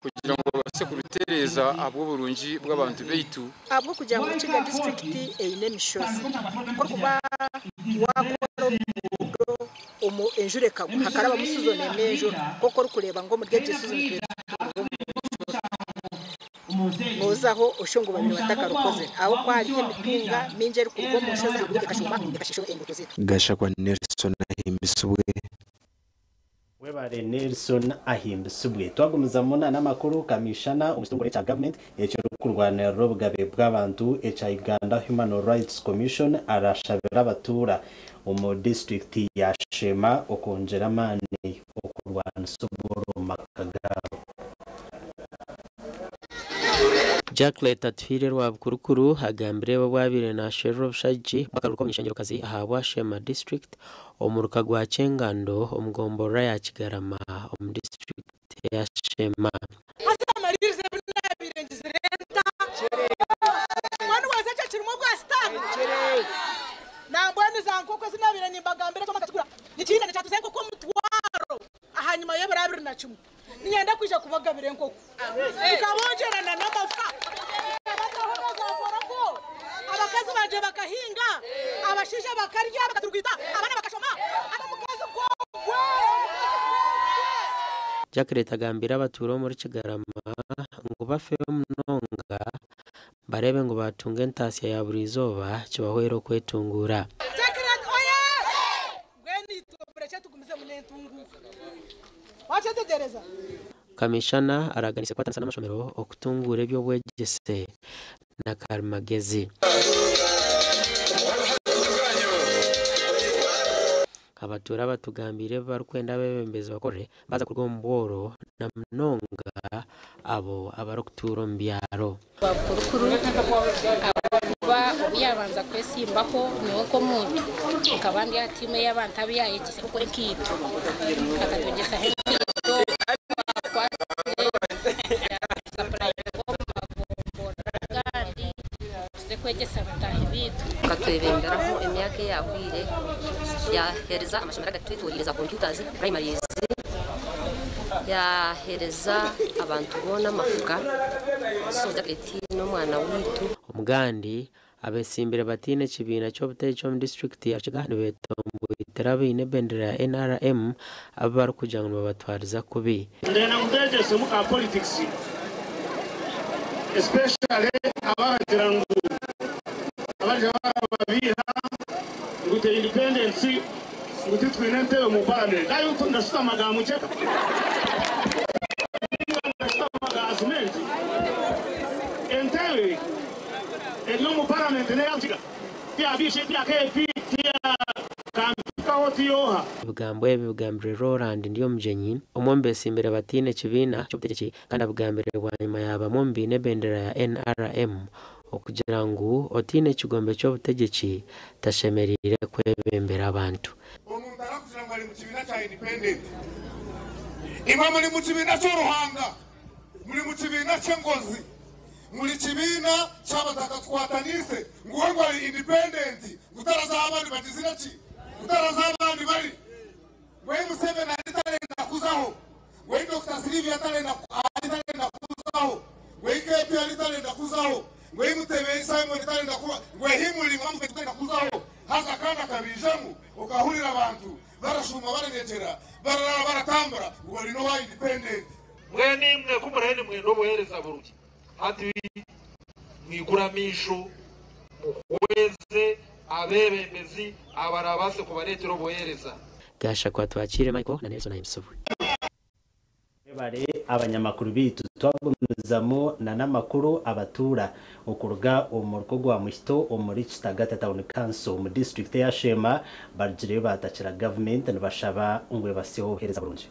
kugira ngu babaase kurutereeza ahabw'oburungi bw'abantu baitu. Ahabw'okugira ngu Rukiga disiturikiti eine emishozi, ku orikuba waakora oruguuto omu enjura ekagwa hakarabamu sizoni emwe y'enjura nk'oku orikureeba ngu omuri egi sizoni twine kutunga omu njura. Noozaho oshushe ngu babaire batakarukozire ahabw'okuba hariho emitunga mingi erikuruga omu nshozi ahaiguru ekashuuma ekashiisha enguuto zaitu. Gashakwa Nelson Ahimbisibwe. Webare Nelson Ahimbisibwe. Twagumizamu na n'amakuru Kamishana omu kitongore ekya gavumenti ekirikurwanirira obugabe bw'abantu ekya Uganda Human Rights Commission arashabira abatuura omu disiturikiti ya Sheema okwongyera amaani okurwanisa obworo omu maka gaabo. Jaclet Atuhaire Rwabukurukuru agambire ebi obu abaire nasherura obushagiki bw'akaruuru k'omuny'eishengyerokazi ahabwa Sheema District omuruka gwa Kyengando omu gomborora ya Kigarama omu disiturikiti eya Sheema. Haza amaririze ebi naabaire ngizire nta? Mbwenu waaza ekyo kirimu obwa sitaane? Nambwenu za nkoko ezi naabaire nimbagambira ekyoma nkakigura nikihinda nikyatuza enkoko omutwaro ahanyima y'ebiro 21. Niinyenda kwija kubagabira enkoko tukabongyera na n'amafuta tukabataho na za foroko abakazi bangye bakahinga abashaija bakarya bakaturwita abaana bakashoma ab'omukazi gwogwe. Jacqueline agambire abatuura omuri Kigarama ngu bafeyo munonga bareebe ngu baatunga entaasya ya buri izooba kibahwere okwetunguura. Jacqueline oye! Mbwenu itwe murekye tugumizemu n'entunguuka. Wakyetegyereza? Kamishana araganise kukwatanisa n'amashomero okutunguura eby'obwegyese na karimagezi. Abatuura batugambiire ebi barikwenda abeebembezi bakore baaza kuruga omu bworo na munonga abo abarikutuura omu byaro. Rwabukurukuru ahabw'okuba obu yaabanza kwesimbaho nyowe nk'omuntu nkaba ndi aha tiimu ey'abantu abu yaayegyeise kukora enkaito. Akatwegyesaho enkaito twakwasire yaasapurayinga omu magomborora agandi tuze kwegyesa bataahi baitu. Akatwebemberaho emyaka eyahweire yahereza amashomero agatwetoroire za computers primaries yahereza abantu boona amafuka so Jacqueline n'omwana waitu. Omugandi, abetsimbire bataine ekibiina ky'obutegyeki omu disiturikiti ya Rukiga nibetomboitera abaine ebendera ya NRM abu barikugira ngu nibabatwariza kubi. Ndenda ngu mbegyesemu aha politics especially abaragira ngu abarija barababiiha ngu the independence ngu titwine entebe mu parliament. Ayi ndashutama ga mukyeka ndashutama ga cement entebe eri omu parliament neya Rukiga tiya Bishi tiya KP tiya Kampikaho tiyoha. Ebigambo ebi bigambirwe Roland Ndyomugyenyi, omwe omu betsimbire bataine kibiina ky'obutegyeki kandi abigambire bwanyima ya bamwe omu baine ebendera ya NRM Okugira ngu otaine ekigombe ky'obutegyeki tashemereire kwebembera abantu. Omuntu arakugira ngu ari mu kibiina kya independent, imwe muri mu kibiina ky'oruhanga, muri mu kibiina ky'engozi, muri kibiina ky'abatakatukwataniise, ngu we ngu ari independent, ngu taraza ahu abandi bagizire ki? Ngu taraza ahu abandi bari? Ngu ei Museveni ari tarenda kuzaho? Ngu ei Dokita Sylvia tarenda ari tarenda kuzaho? Ngu ei KP ari tarenda kuzaho? Ngu ei Muteberi Simon tarenda kuba? Ngu ehi muri tarenda kuzaho? Haza kandi akabiijamu okahurira abantu barashuuma baranyekyera bararara baratambura ngu bari n'owa independent. Mbwenu imwe ku muraabe nimwenda obuheereza burungi, hati mwigure amaisho, muhweze abeebembezi abaraabaase kubareetera obuheereza. Gashakwa Twakiire Michael na Nelson Ahimbisibwe. Mwebare abanyamakuru beitu twagumizamu na n'amakuru abatuura okuruga omu muruka ogwa Muhito omuri Kitagata Town Council omu disiturikiti eya Sheema barugireyo baatakira gavumenti nibashaba ngu ebasiheho obuheereza burungi.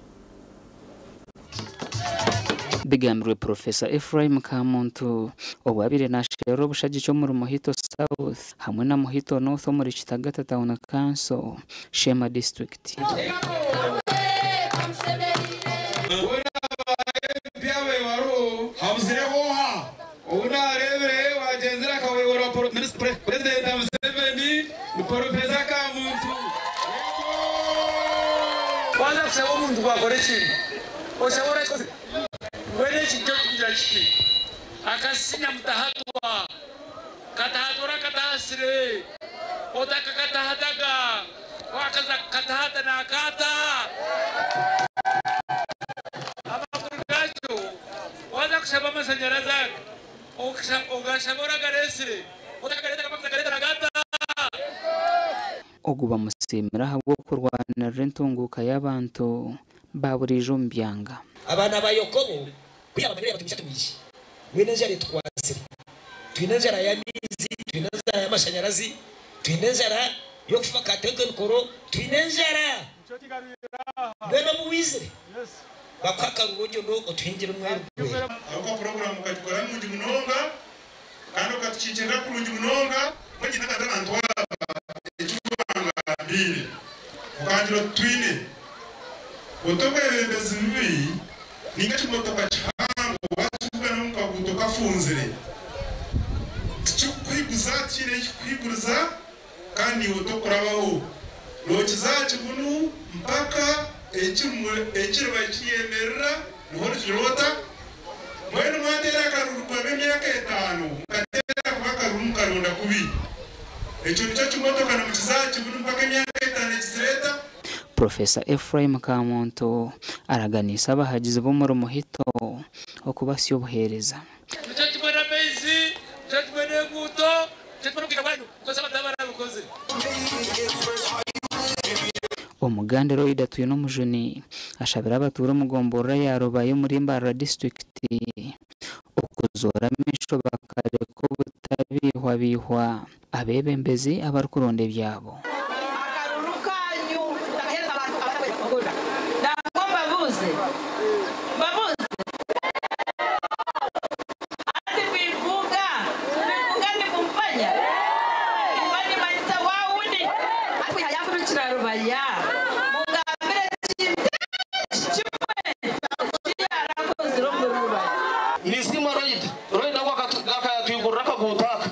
Bigambirwe Professor Ephraim Kamuntu obu abaire nasherura obushagiki omuri Muhito South hamwe na Muhito North omuri Kitagata Town Council, Sheema District. Habuzireho oha ou naareebire waagyenzire akahwehura Purezidenti Museveni ni Porofesa Kamuntu. Waza kushaba omuntu ngu akore ekintu, oshaba orakikozire. Mbwenu eki nikyo kirikugira kiti, Akasinya mutahatwa, katahatura akatahasire, otakakatahataga, waakaza kukatahata naakaata. Amakuru gaakyo, waaza kushaba amashanyarazi aga, ogashaba oragareetsire, otakagareetaga bakagareeta nagaata. Ogu bamusiimire ahabw'okurwanirira entunguuka y'abantu ba buriijo omu byanga. Abaana ba Yokobo ku yaabamanyire yaaba ati, Mwije, mwine enjara etukwatsire. Twine enjara y'amaizi, twine enjara y'amashanyarazi, twine enjara y'okufa kateeka emikoro, twine enjara. Mbwenu obu waizire, bakuha akaruru ogyende otuhingire omweru gwera. Ahabw'okuba puroguraamu okagikora nungi munonga kandi okatukiikirira kurungi munonga. Mbwenu nyine abantu aba eki wangambiire okangira oti twine oti obwebembezi bubi ninga ekimotoka kihango wakibugana omu kaguuto kafunzire tikikuhiguza tikiine ekikuhiguriza kandi iwe tokurabaho nokiza aha kibunu mpaka ekiriba kiryemerera niho origira ota mbwenu mwateera akaruru kuhaba emyaka etaano mukateera kuba akaruru mukaronda kubi ekyo nikyo kimotoka nimukiza aha kibunu mpaka emyaka etaano ekizireeta. Professor Ephraim Kamuntu araganiise abahagizi b'omuri Muhito okubasya obuheereza. Nikyo kimwe n'amaizi, nikyo kimwe n'enguuto, nikyo kimwe n'obwika bwanyu, kukozesa abantu abarabikoze. Omuganda Loyda Twinomujuni ashabire abatuura omu gomborora ya Rubaya omuri Mbarara disiturikiti okuzoora amaisho bakareka obutabihwabihwa abeebembezi abarikuronda ebyabo. Akaruru kanyu takaheereza abantu abatakwenda kukora. Nangwa mbabuuze, mbabuuze. Hati bwivuga, bwivuga nimumanya. Nimba nimanyisa waawuni. Hati kwiha yaafurukira Rubaya. Mungambire ekintu eki kimwe eki yaarakozire omuri Rubaya. Ninsiima Royd. Royd nawe akatwigurira akaguuto aka.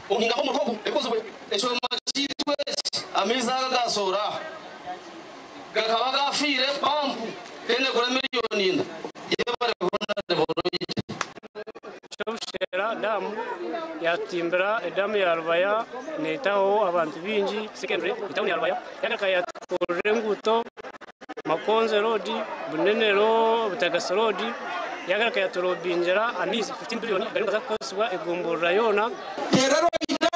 Omuhinga w'omuruka ogu ebikozirwe ekyoma kyaitu eki amaizi aga gasohora aha gakaba gafiire pampu tenegura miriyoni ina. Yebare Honorable Royd. Kyobushera damu yatutimbira edamu ya Rubaya neetaho abantu baingi secondary etawuni ya Rubaya yagaruka yatukorera enguuto Makonzo road, Bunenero, Butagasa road yagaruka yaturobingira amaizi 15 billion gariyo nigaza kukozesibwa egomborora yoona. Teera Royda,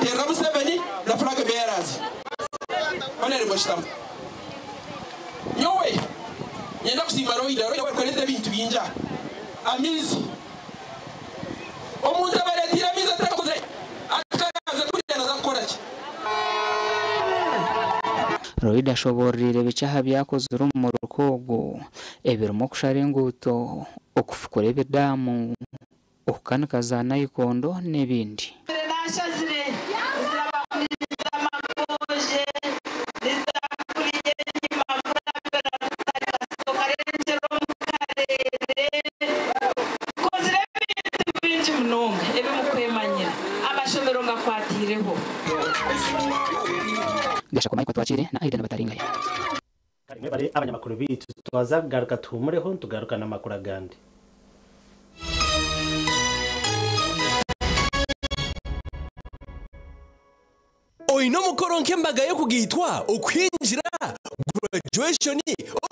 teera Museveni na flag bearers. Honorable Shitamu. Nyowe nyenda kusiima Royda, Royda wakorete ebintu bingi aha. Amaizi. Omuntu abareetiire amaizi atakakozire atakaza kurya naza kukora ki? Royda ashoboororeire bikye aha byakozirwe omu muruka ogu ebirimu okushara enguuto, okufukura ebidaamu, Okukanika za nayikondo n'ebindi. Bingi munonga ebimukwemanyira amashomero ngakwatireho. Gashakwa Michael Twakire na Aidan Bataringaya. Mwebale abanyamakuru bitu, twaza kugaruka tuhumureho, tugaruka n'amakuru agandi. Oine omukoro nk'embaga y'okugaitwa, okuhingira, graduation,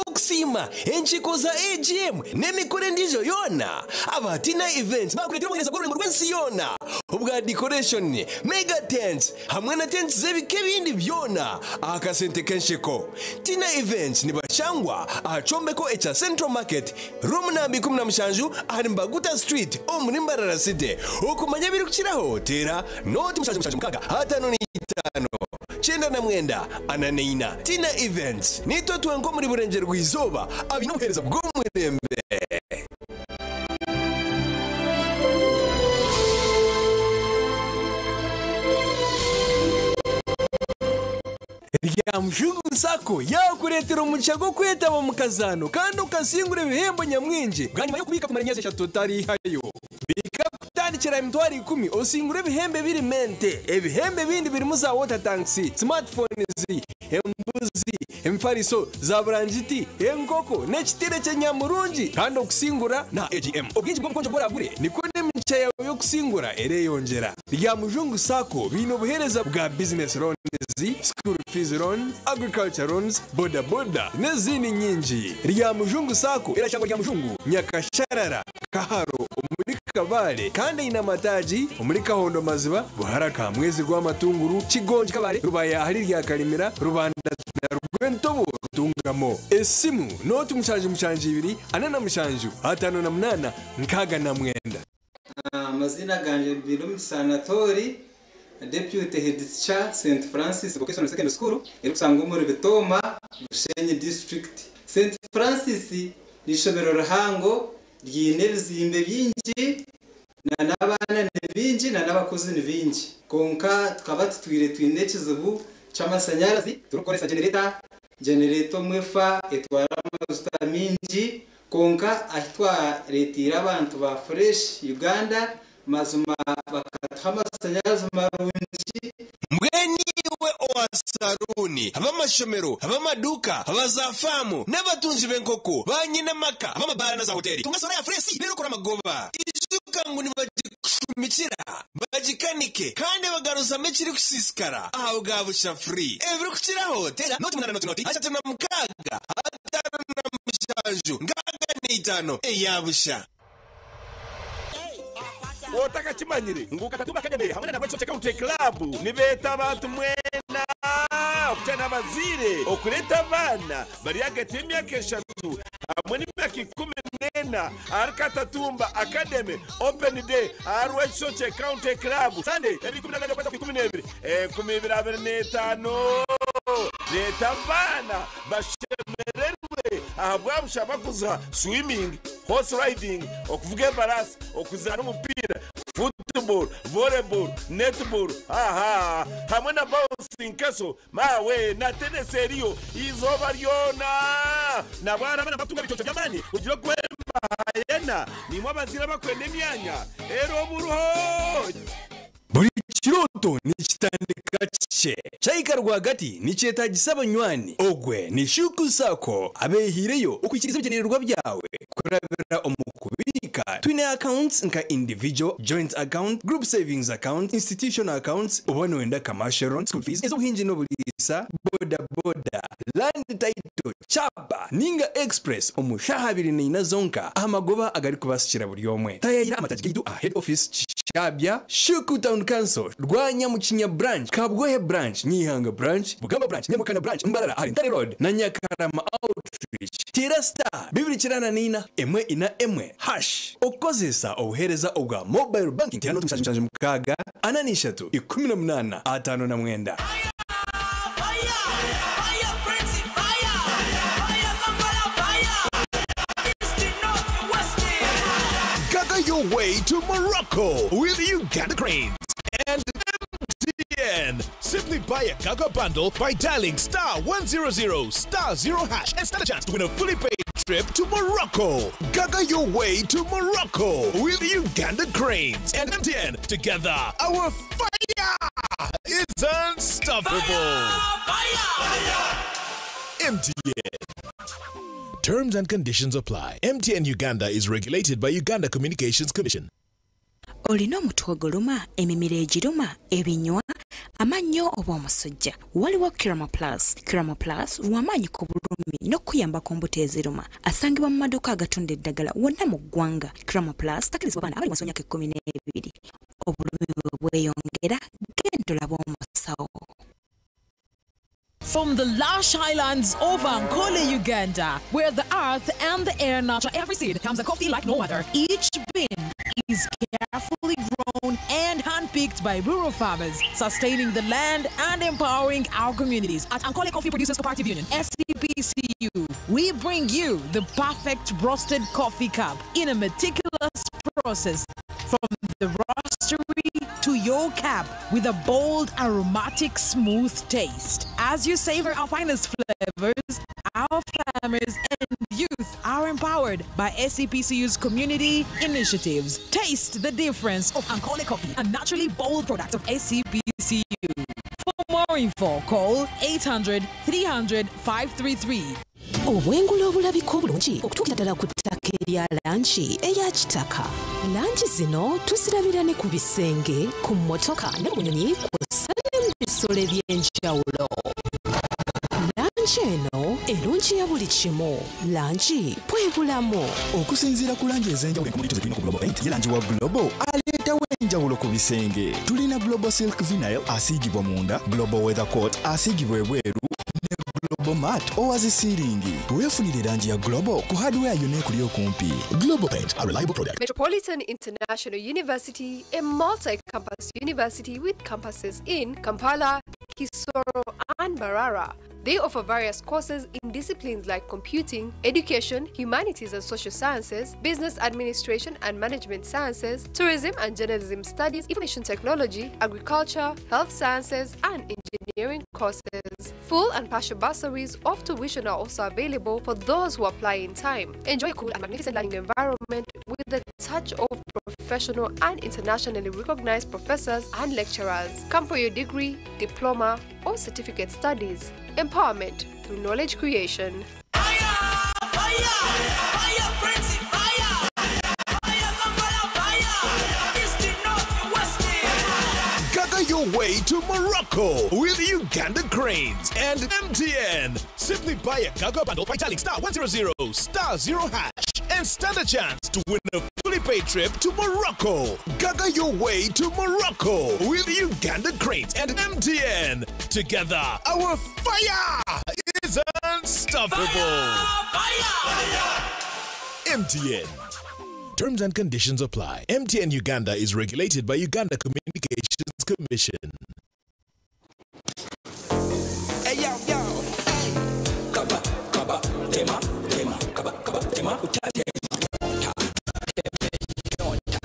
okusiima, enkiiko za AGM n'emikoro endiijo yoona. Aba Tina Events baakureetera obuheereza bw'orurengo rw'ensi yoona obwa decoration, mega tents hamwe na tents z'ebika ebindi byona aha kasente k'ensheko. Tina Events nibashangwa aha kyombeko ekya Central Market, room namba 17 ahari Mbaguta Street omuri Mbarara City. Okumanya ebirikukiraho teera 0 7 7 6 5 99 44. Tina Events nitwe twenka omuri Burengyerwa Izooba abaine obuheereza bw'omurembe. Rya Mujungu Sacco yaakureetera omugisha gw'okwetaba omu kazaano kandi okasingura ebihembo nyamwingi bwanyima y'okubiika kumara emyezi eshatu otariihayo. Biika kutandikira aha 100,000 osingure ebihembo ebiri mente. Ebihembo ebindi birimu za water tanks, smartphones, embuzi, emifariso, za burangiti, enkoko n'ekitebe ky'enyamurungi kandi okusingura na AGM. Obwingi bw'obukonjo bw'oragure nikwo n'emigisha yawe y'okusingura ereyongyera. Rya Mujungu Sacco biine obuheereza bwa business loans, school fees loan, agriculture loans, boda boda n'ezindi nyingi. Rya Mujungu Sacco erashangwa Rya Mujungu, Nyakasharara, Kaharo omuri Kabale kandi eine amataagi omuri Kahondo Maziba, Buharaka, Mwezi gw'Amatunguru, Kigongi Kabale, Rubaya ahari rya Karimira, Rubanda na Rwentobo Rutungamo. Esimu 0 7 7 2 47 58 69. Amazina ganje Birumisa Anatori, Deputy Head Teacher, St. Francis Vocational Secondary School, eri kusangwa omuri Bitooma, Bushenyi District. St. Francis ni ishomero rihango ryine ebizimbe bingi na n'abaana ni bingi na n'abakozi ni bingi. Konka tukaba tutwire twine ekizibu ky'amasanyarazi, turikukoresa generator, generator omwefa etwara amajuta mingi. Konka ahi twareetiire abantu ba Fresh Uganda mazima bakatuha amasanyarazi marungi. Mbwenu iwe owa saruni, ab'amashomero, ab'amaduka, abaza faamu n'abatunzi b'enkoko, ba nyina amaka, ab'amabaara na za hoteri, tunga sora ya Fresh rero okore amagoba. Ijuka ngu nibagikushumikira, bagikanike kandi bagaruzamu ekirikusiisikara aha bwa busha free. Ebirikukiraho teera 0 8 0 3 6 5 7 65 eya busha. Otakakimanyire ngu Katatumba Academy hamwe na Rwekiso Country Club nibeeta abantu mwena okukyana abazaire okureeta abaana bari hagati y'emyaka 3 hamwe n'emyaka 14 ahari Katatumba Academy Open Day ahari Rwekiso Country Club Sunday ebiri 14 okwezi kwa 12 2025. Reeta abaana bashemererwe ahabwa busha bakuza swimming, horse riding, okuvuga embarasi, okuzaana omupiira, football, volleyball, netball, aha hamwe na bouncing castle mawe na tennis eriyo izooba ryona. Nabwo abaana batunga ebiconco by'amaani kugira okwemba hayena nimwe abazaire bakwenda emyanya era oburuho. Buri kiroto nikitandika kye kyahika rwagati nikyetagisa abanywani. Ogwe ni Shuku Sacco abehireyo okwikiriza ebigyendererwa byawe kurabira omu kubiika. Twine accounts nka individual, joint account, group savings account, institutional accounts, oba niwenda commercial loan, school fees, ez'obuhingi n'oburiisa, boda boda, land title, chapa ninga express omu shaaha 24 zonka amagoba agarikubasikira buri omwe. Tayayira amataagi gaitu aha head office Kishabya, Shuku Town Council, Rwanyamukinya branch, Kabwohe branch, Nyihanga branch, Bugamba branch, Nyamukana branch, Mbarara ahari Ntare Road na Nyakarama outreach. Tera *294 141# okozesa obuheereza obwa mobile banking. Tera 0 7 7 6 43 18 59. Gaga yo way to Morocco with Uganda Cranes and MTN. Simply buy a Gaga bundle by dialing star 100 star 0 hash and stand a chance to win a fully paid trip to Morocco. Gaga your way to Morocco with Uganda Cranes and MTN. Together, our fire is unstoppable. MTN. Terms and conditions apply. MTN Uganda is regulated by Uganda Communications Commission. Olina omutwe oguluma, emimiro egiruma, ebinywa, amannyo oba omusujja? Waliwo Kirama Plus. Kirama Plus lw'amaanyi ku bulumi n'okuyamba ku mbuto eziruma. Asangibwa mu maduuka agatunda eddagala wonna mu ggwanga. Kirama Plus takkirizibwa baana abali wansi w'emyaka 12. Obulumi bwe bweyongera, genda olabe omusawo. From the lush highlands of Ankole, Uganda, where the earth and the air nurture every seed, comes a coffee like no other. Each bean is carefully grown and handpicked by rural farmers, sustaining the land and empowering our communities. At Ankole Coffee Producers Cooperative Union, SCPCU, we bring you the perfect roasted coffee cup in a meticulous process from the roastery to your cup with a bold, aromatic, smooth taste. As you savor our finest flavors, our farmers and youth are empowered by SCPCU's community initiatives. Taste the difference of Ankole Coffee, a naturally bold product of SCPCU. For more info, call 800 300 533. Obwengula obulabika obulungi okutuukira ddala ku ttaka erya langi eya kitaka. Langi zino tuzirabira ne ku bisenge, ku mmotoka ne ku nyonyi kw'ossa ne mu bisolo eby'enjawulo. Langi eno erungi ya buli kimu. Langi bwe bulamu. Okusinziira ku langi ez'enjawulo enkomulitu ze tulina ku Global Paint, ye langi wa Global aleetawo enjawulo ku bisenge. Tulina Global Silk Vinyl asiigibwa munda, Global Weather Coat asiigibwa ebweru, ne Global Mat owa zi siiringi. Weefunire langi ya Global ku hardware yonna ekuli okumpi. Global Paint, a reliable product. Metropolitan International University, a multi-campus university with campuses in Kampala, Kisoro, and Mbarara. They offer various courses in disciplines like computing, education, humanities and social sciences, business administration and management sciences, tourism and journalism studies, information technology, agriculture, health sciences, and engineering courses. Full and partial bursaries of tuition are also available for those who apply in time. Enjoy a cool and magnificent learning environment with the touch of professional and internationally recognized professors and lecturers. Come for your degree, diploma, or certificate studies. Empowerment through knowledge creation. Gaga your way to Morocco with Uganda Cranes and MTN. Simply buy a Gaga bundle by dialing star 100 star 0 hash and stand a chance to win a fully paid trip to Morocco. Gaga your way to Morocco with Uganda Cranes and MTN. Together, our fire is unstoppable. MTN. Terms and conditions apply. MTN Uganda is regulated by Uganda Communications Commission. Hey, yo, yo, hey. Kaba, kaba, tema, tema, kaba, kaba, tema, uta, tema, ta, teme, nyonta.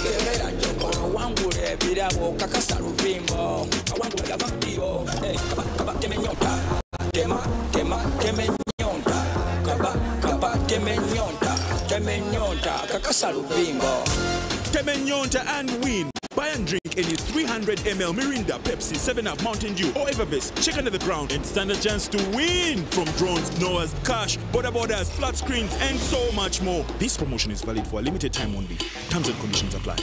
Kerera jokoro wangule birabo, kakasa luvimbo. Awangule gavambio. Hey, kaba, kaba, teme, nyonta. Tema, tema, teme, nyonta. Kaba, kaba, teme, nyonta. Teme, nyonta, kakasa luvimbo. Teme nyonta and win. Buy and drink any 300 ml Mirinda, Pepsi, 7-Up, Mountain Dew, or Evervest. Check under the ground and stand a chance to win from drones, Noahs, cash, border borders, flat screens, and so much more. This promotion is valid for a limited time only. Terms and conditions apply.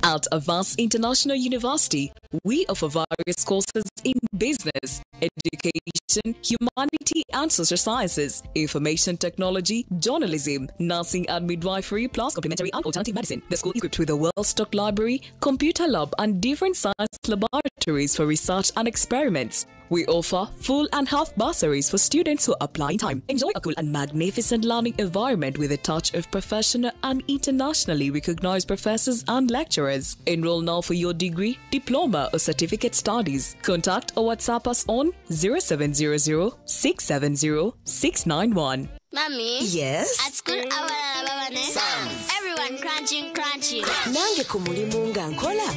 At Avance International University, we offer various courses in business, education, humanity and social sciences, information technology, journalism, nursing and midwifery, plus complementary and alternative medicine. The school is equipped with a well-stocked library, computer lab, and different science laboratories for research and experiments. We offer full and half bursaries for students who apply in time. Enjoy a cool and magnificent learning environment with a touch of professional and internationally recognized professors and lecturers. Enroll now for your degree, diploma, or certificate studies. Contact or WhatsApp us on 0700 670 691. Mommy? Yes? At school, abalala babane. Everyone crunching, crunching. Nange ku mulimu nga nkola.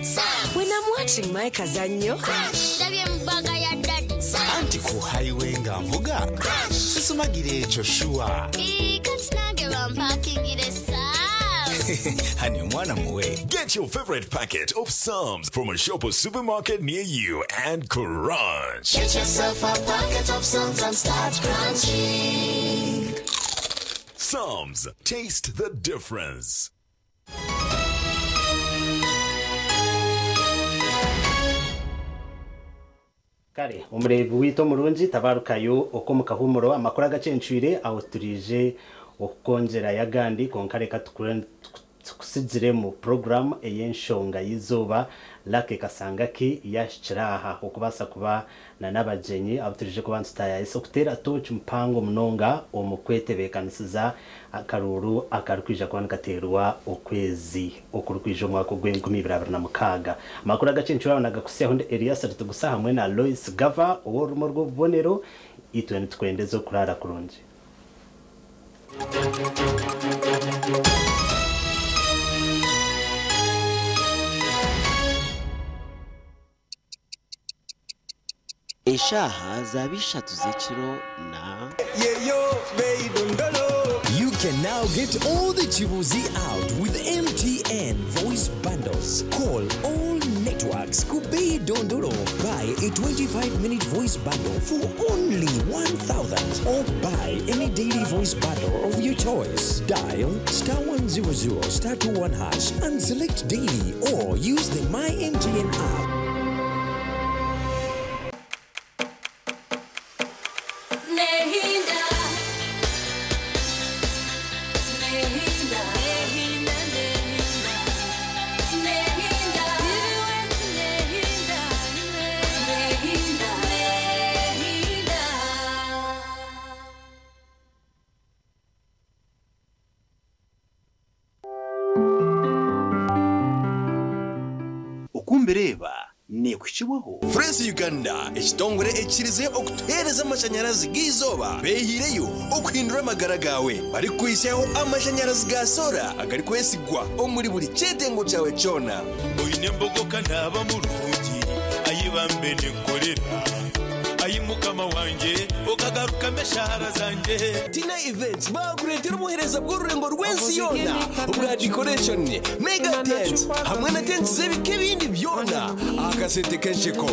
When I'm watching my kazannyo. Ndabye mu bbaga ya daddy. Anti ku highway nga nvuga sisumagira ekyo sure. Ii, kati nange bampakingire Sam's. Hani omwana muwe. Get your favorite packet of Psalms from a shop or supermarket near you and crunch. Get yourself a packet of Psalms and start crunching. Psalms, taste the difference. Kare omureebi waitu omurungi tabarukayo okwo omu kahumuro amakuru agacencwire aho turije okukwongyerayo agandi kwonka reka tukusigiremu puroguramu ey'enshonga y'eizooba Lucky Kasangaki yashikire aha okubaasa kuba na n'abagyenyi abu turije kuba nitutayayisa okuteera tooki mpango munonga omu kwetebeekanisiza akaruuru akarikwija kuba nikateerwa okwezi okurikwija omwaka ogw'2026. Amakuru agacencwire aho nagakutsyaho ndi Elias Ritugusa hamwe na Lois Gava ow'orurumo rw'obubonero itwe nitukwendeza okuraara kurungi. Eshaaha zaba 3 z'ekiro na You can now get all the Chibuzi out with MTN voice bundles. Call all networks. Kubei Dondolo. Buy a 25-minute voice bundle for only 1,000 or buy any daily voice bundle of your choice. Dial star 100 star 21 hash and select daily or use the My MTN app. Nehinda. Nehinda. Nehinda, Nehinda. Nehinda. Nehinda. Nehinda. Okumbireeba nekukibwaho. Fresh Uganda ekitongore ekirize okutuheereza amashanyarazi g'eizooba beehiireyo okuhindura amagara gawe barikwisaho amashanyarazi ga sora agarikwesigwa omuri buri kyetengo kyawe kyona. Oine embogoka naaba murungi ayibambe nenkorera ayi mukama wanje okagarukamo eshahara zanje. Tina Events bakureetera obuheereza bw'orurengo rw'ensi yoona obwa decoration, mega tent hamwe na tents z'ebika ebindi byona aha kasente kensheko.